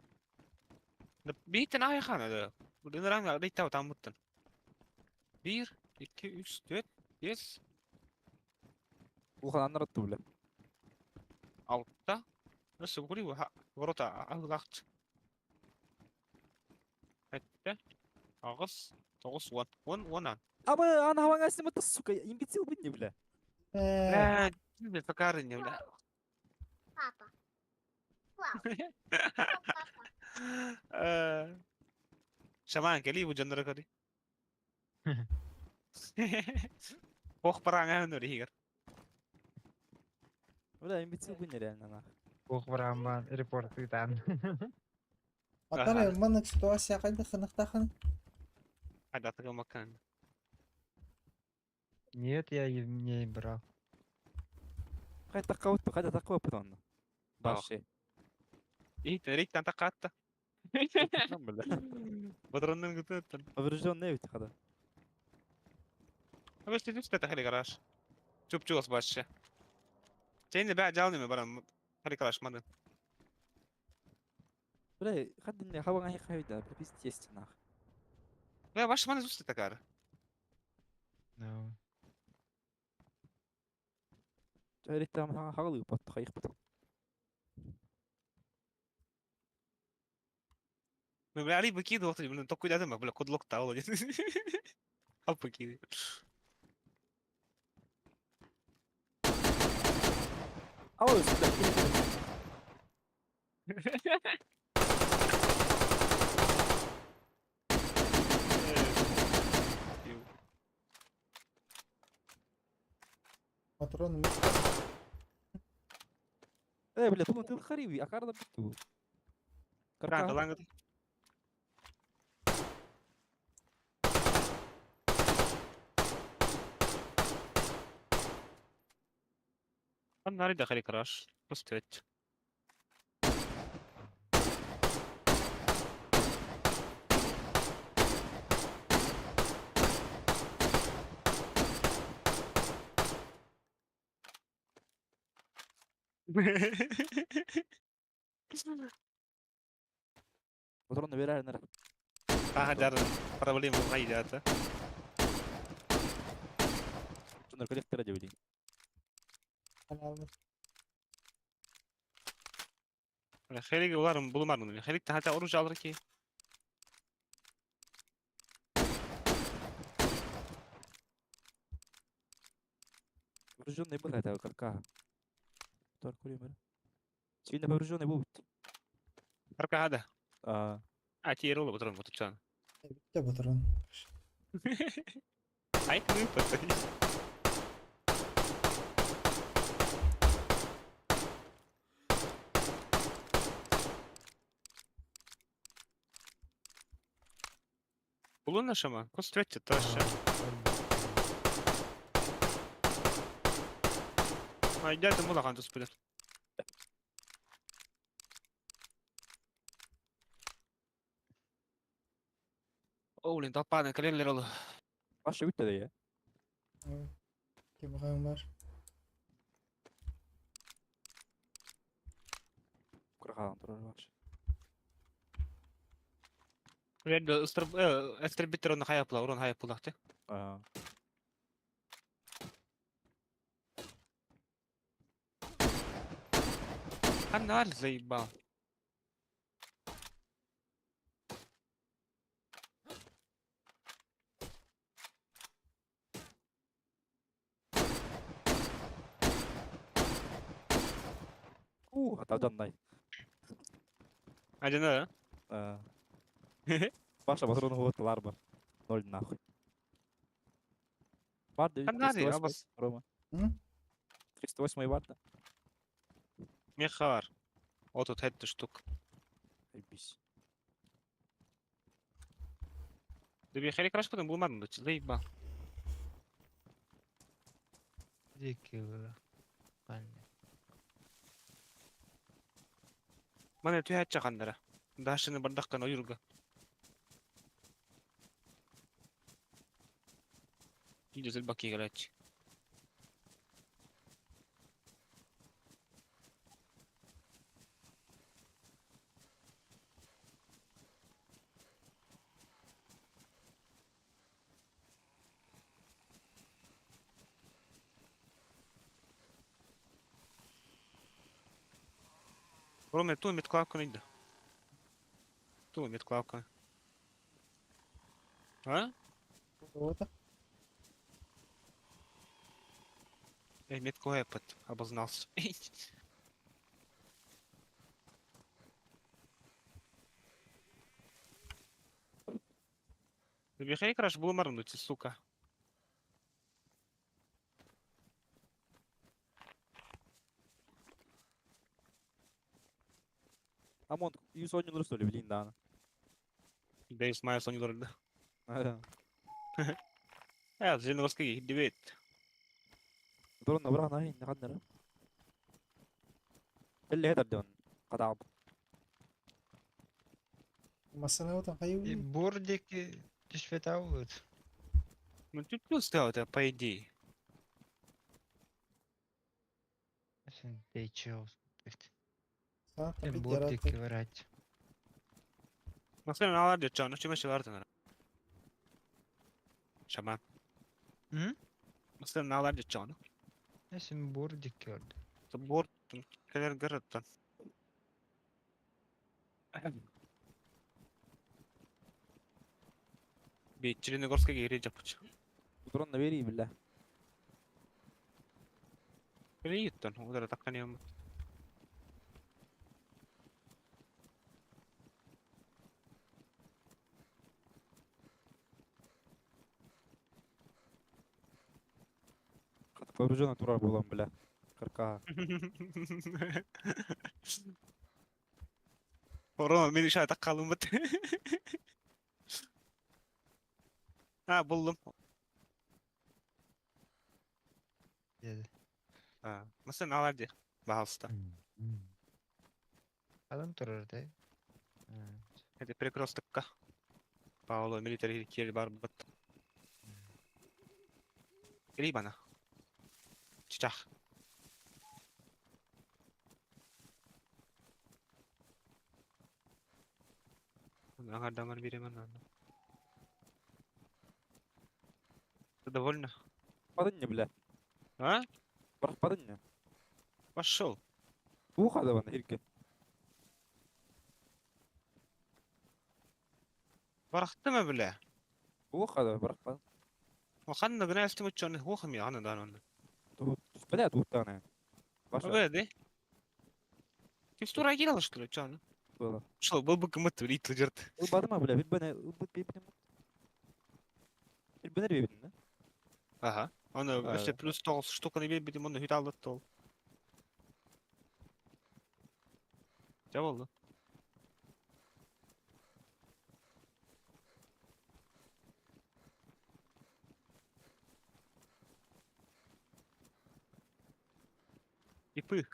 Бийтен ай хана да. Бұл ранга рейта там муттан. 1 2 3 4 5 Улхан аннар бля. 6 Nasıl кори ворота аллахт. Хәтта агыс 9 10 10 10. Абы ана хаваңа симата сука, имбецил бинни бля. Бля, не факарыня, бля. Папа. Вау. Папа. Шаман кели бу жаннары кори. Ох параңа өнөр игер. Бля, имбецил бинни реально нах. Ох, бараман, репорт тан. Атар маннык ситуация кайда хыныктахан. Айда тыгылмаккан. Нет, я не брал. Кайда такка кайда такка өттү аны. Башы. Ит рейттан такатта. Бля. Патронның күтөттөн. Поврежденный ведь хада. Абы түстә тахили гараж. Чуп-чугас башы. Сен бә жалны барам. Хали гараж маны. Бля, хаддин хаваңа хайда, пиздец нах. Бля, башы маны зүстә такар. No. Рейта хагалы пат хайх пат. Ну, бля, али выкидывал, блин, только куда бля, код лок тау. А покиды. Ау, сюда. Патрон Э, бля, тут ты хариви, а карда битту. Ранга, ланга. Аннары да краш. Пустить. Патронны берәрнер. Ага, дар проблема гайдата. Шундар коллектора деп билейин. Хелиг уларым булмадым. Хелиг та оружие алыр ки. Вооруженный был это карка. Тор курим. Сильно вооруженный был. Карка хада. А, А тиер ол отырын отучан. Битте батырын. Ай, ну пацаны. Булун шама, костветте таша. Айда мулаган тус билет. Оулин талпаны калелер ол. Башы үтті де, Кем бар. Курхан турар башы. Ред ыстыр эстер биттер оны хаяпла, урон хаяпла ты. А, Анар заебал. У, атаудан Один, да? А. Баша патроны вот бар. Ноль нахуй. Бар да, Канари, 308, абас. Рома. М? 308 бар да. Мехар. Вот тут эту штук. Айбис. Деби хели краш потом булмадым да, заебал. Дикий было. Канне. Мана түйәт чакандара. Дашыны бардаккан оюрга. Идет баки играть. Роме, ту метклавка не Ту метклавка. А? Вот. Эй, метку эпот обознался. Бихай краш был марнуть, сука. Амон, 110 что ли, блин, да. Дейс Майя Сони дорогда. Да. Э, Зеленогорский дебет. Патронны брана, не хаднер. اللي هدر دون قد Масана вот И хайы. бордики түспетауыт. Ну тут плюс это по идее. Сен печел. Са Сен тапит бордики яраты. варать. Масана алар дечан, ну чемеше вартын. Шаман. М? Масана алар дечан. Сен бордики орды. Борт келер городтан. Би Черногорский гири жапыч. Патронны бери, бля. Прииттан, удара таккан Вооруженный турар булам, бля. Карка. Рома, мен ишә таккалым бит. А, булдым. Деді. Масын алар дии, баһаалыста. Адам турар да. Это перекрестокка. Паоло милитари киэр барбыт. Рибана. Чичах. Аҥардамар биэремэн наада. Ты довольна? Барахпадын бля. А? Барахпадын Пошел. Туох адабан ирге. Барахтыма бля. Туох ада барахпадын. Ханна гына эстим уччоны хуохам я аны дан онны. Бля туттана. Баша. Бля, Текстура кирал что ли, чё? Было. Что, был бы кымыт рит лежит. Ылбадыма бля, билбене ылбыт бибин. Билбенер бибин, да? Ага. Оны өссө плюс 9 штуканы бербитим, оны хүт алды тол. Жа болду. Ипы.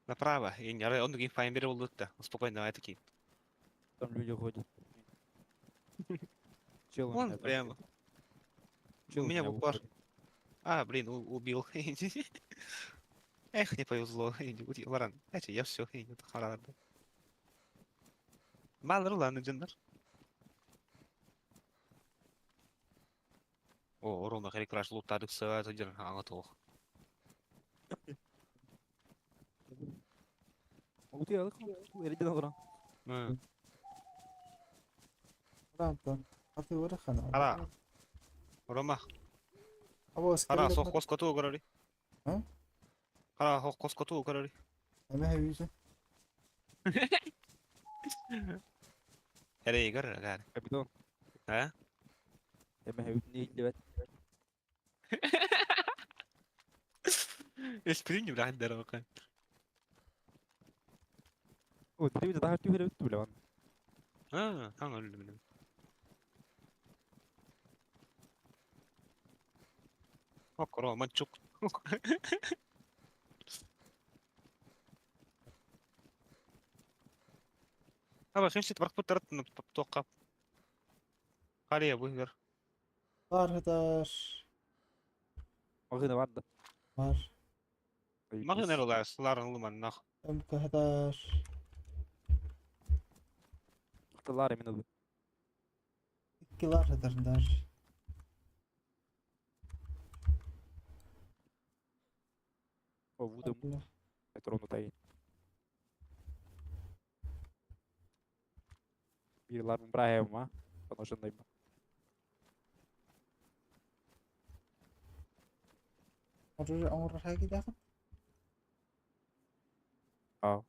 Направо. И не он другим файмбер болду да. Спокойно, давай такие. Там люди ходят. Чел у Вон меня там прямо. Чел У меня в упор. упор. А, блин, убил. Эх, не повезло. Варан, знаете, я все. Малыр улан дьоннор. О, Рома, хери краш луттадык сыа сылдьар аҥа туох. Утуйалык, эрден олорон. Рампа. А ты вырахана. Ара. Рома, Або хара сох коскоту көрөри. А? Хара хох коскоту көрөри. Эме хэвиже. Эрей көр гар. Капитан. А? Эме хэвитни иһиллибэт. Эспирин бля дорока. О, телевизор тахар түһэрэ бүттү бля. А, таң өлдүм. Билем. Ок, Рома, чук. Аба, химсит барк буттарат тоққа. Қария бұйгар. Бар хатар. Магына бар да. Бар. Мағын әрі сыларын ұлыман нақ. МК хатар. Тылар именно бу. Иккилар хатардар. О, вудым. Это тай. Бирлар браема. Поношенный. Оңор хаги дахы. А.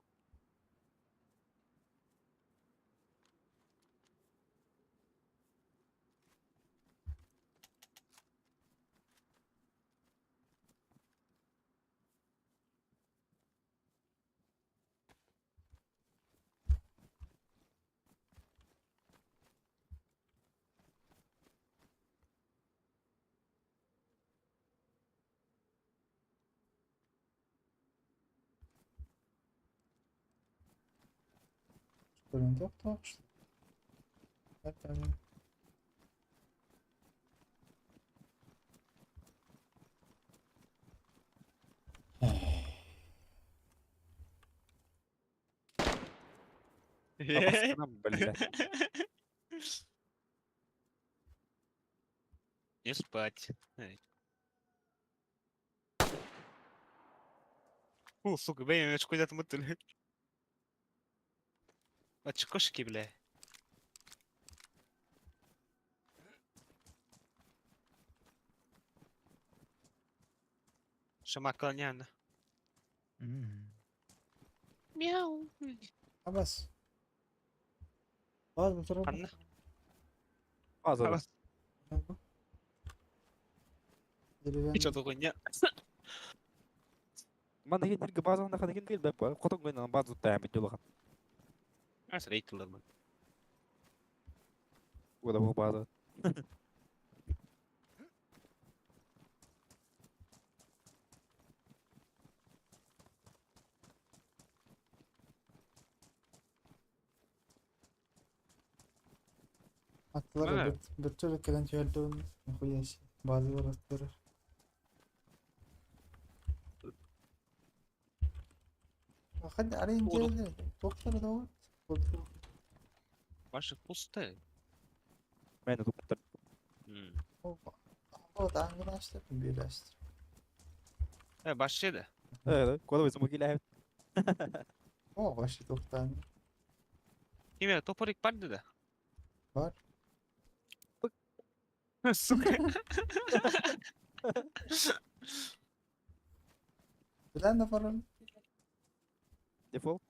Көрөн токтоо. Это Бля. Не спать. О, сука, бэйм, очко мыттыл. Очкошки, бля. Шамакалняна. Мяу. Абас. Бар бутыр. Ханна. Азыр. Абас. Hiç отугунья. Ман деген тирге базаны хана ким бел бап. Котон гойнан базы тайм бит жолга. Ас рейтилер мен. Ода бу база. Аттылар Мана. Бөртөлө кэлэн түһэрдэ уонна нихуя себе. Базалар аттылар. Хад арين Буду. дьиэлэр туохтара да Ваши пусты. Мен туппуттар. Таангынаастар биэлээстэр. Башчы да. Куда вы смогли? О, вообще туохтаан Киме топорик барды да. бар. Сука. Билэн да баран. Дефолт.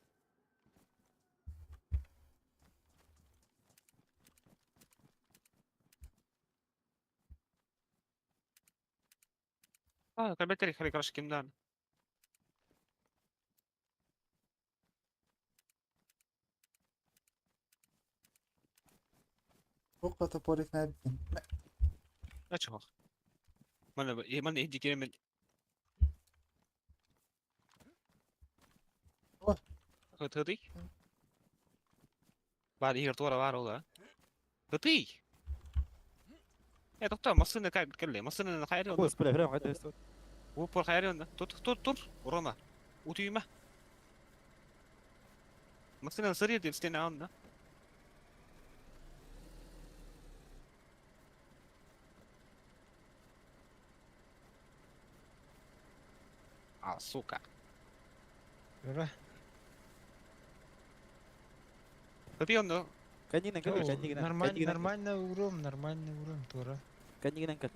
А, кабетери хали краш кимдан. Туохха топорик наабитин. Ачах. Мана мана иди керемен. О. Хытый. Бар игер туара бар ола. Хытый. Тоқта, машина как келле, машина хайры Ой, бля, прям хотел что. Упор хайры онда. Тут тут тур, Рома. Утуйма. Машина сырье деп стена онда. А, сука. Ура. Хытый онда. Канигинен кел, канигинен. Нормально, нормально уром, нормальный уром, тура. Канигинен кел.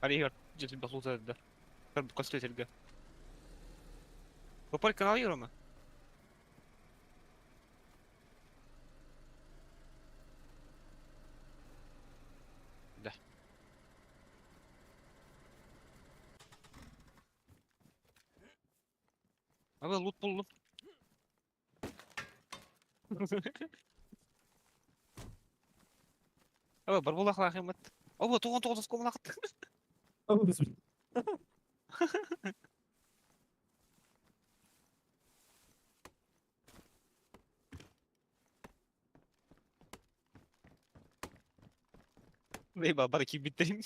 Али игер жети басулса да. Костетельге. Топор канал Рома. Да. Abi loot buldum. Abi бар була хымат. Оба туган туган скомлакт. Лейба бар ки биттерим.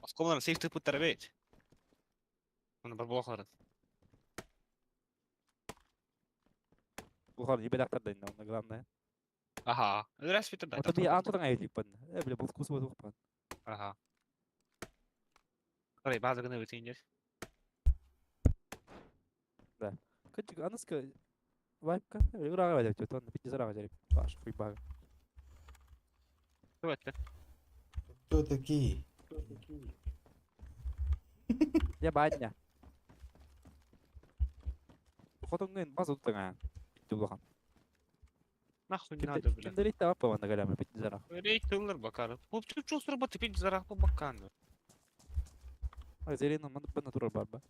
Оскомлар сейф тыпыттар бет. Оны бар була хларын. Булгар ебелактар да инде, главное. Аха. Рас битер да. Вот би антодан айып бан. Бля, бул кусып отуп бан. Аха. Карай база гына битинер. Кычык аныска вайпка. Урага деп тот, бит зарага жарып. Баш хуй баг. Давайте. Кто такие? Я баня. Хотоңген база туттан. Битти булган. Нахуй не надо, бля. Кимдер итте апа ванда галама бит зараг. Рейтинглер бакары. Бу чувство работы пить зарах по бакану. А зелено ман б натура барба.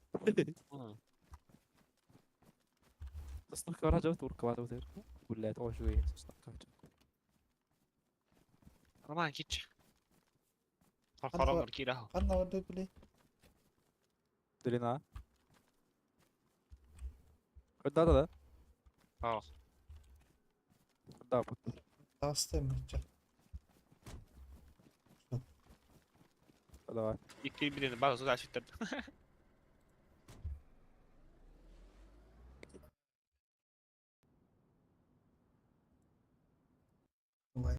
Сосновка вара турка вата утер. Блядь, ой, жуй, сосновка. Роман кич. Харам кира. Ханна барды били. Длина. Да, да, да. А. Да, Тастым мыча. давай. Икки бирин база суда шиттер.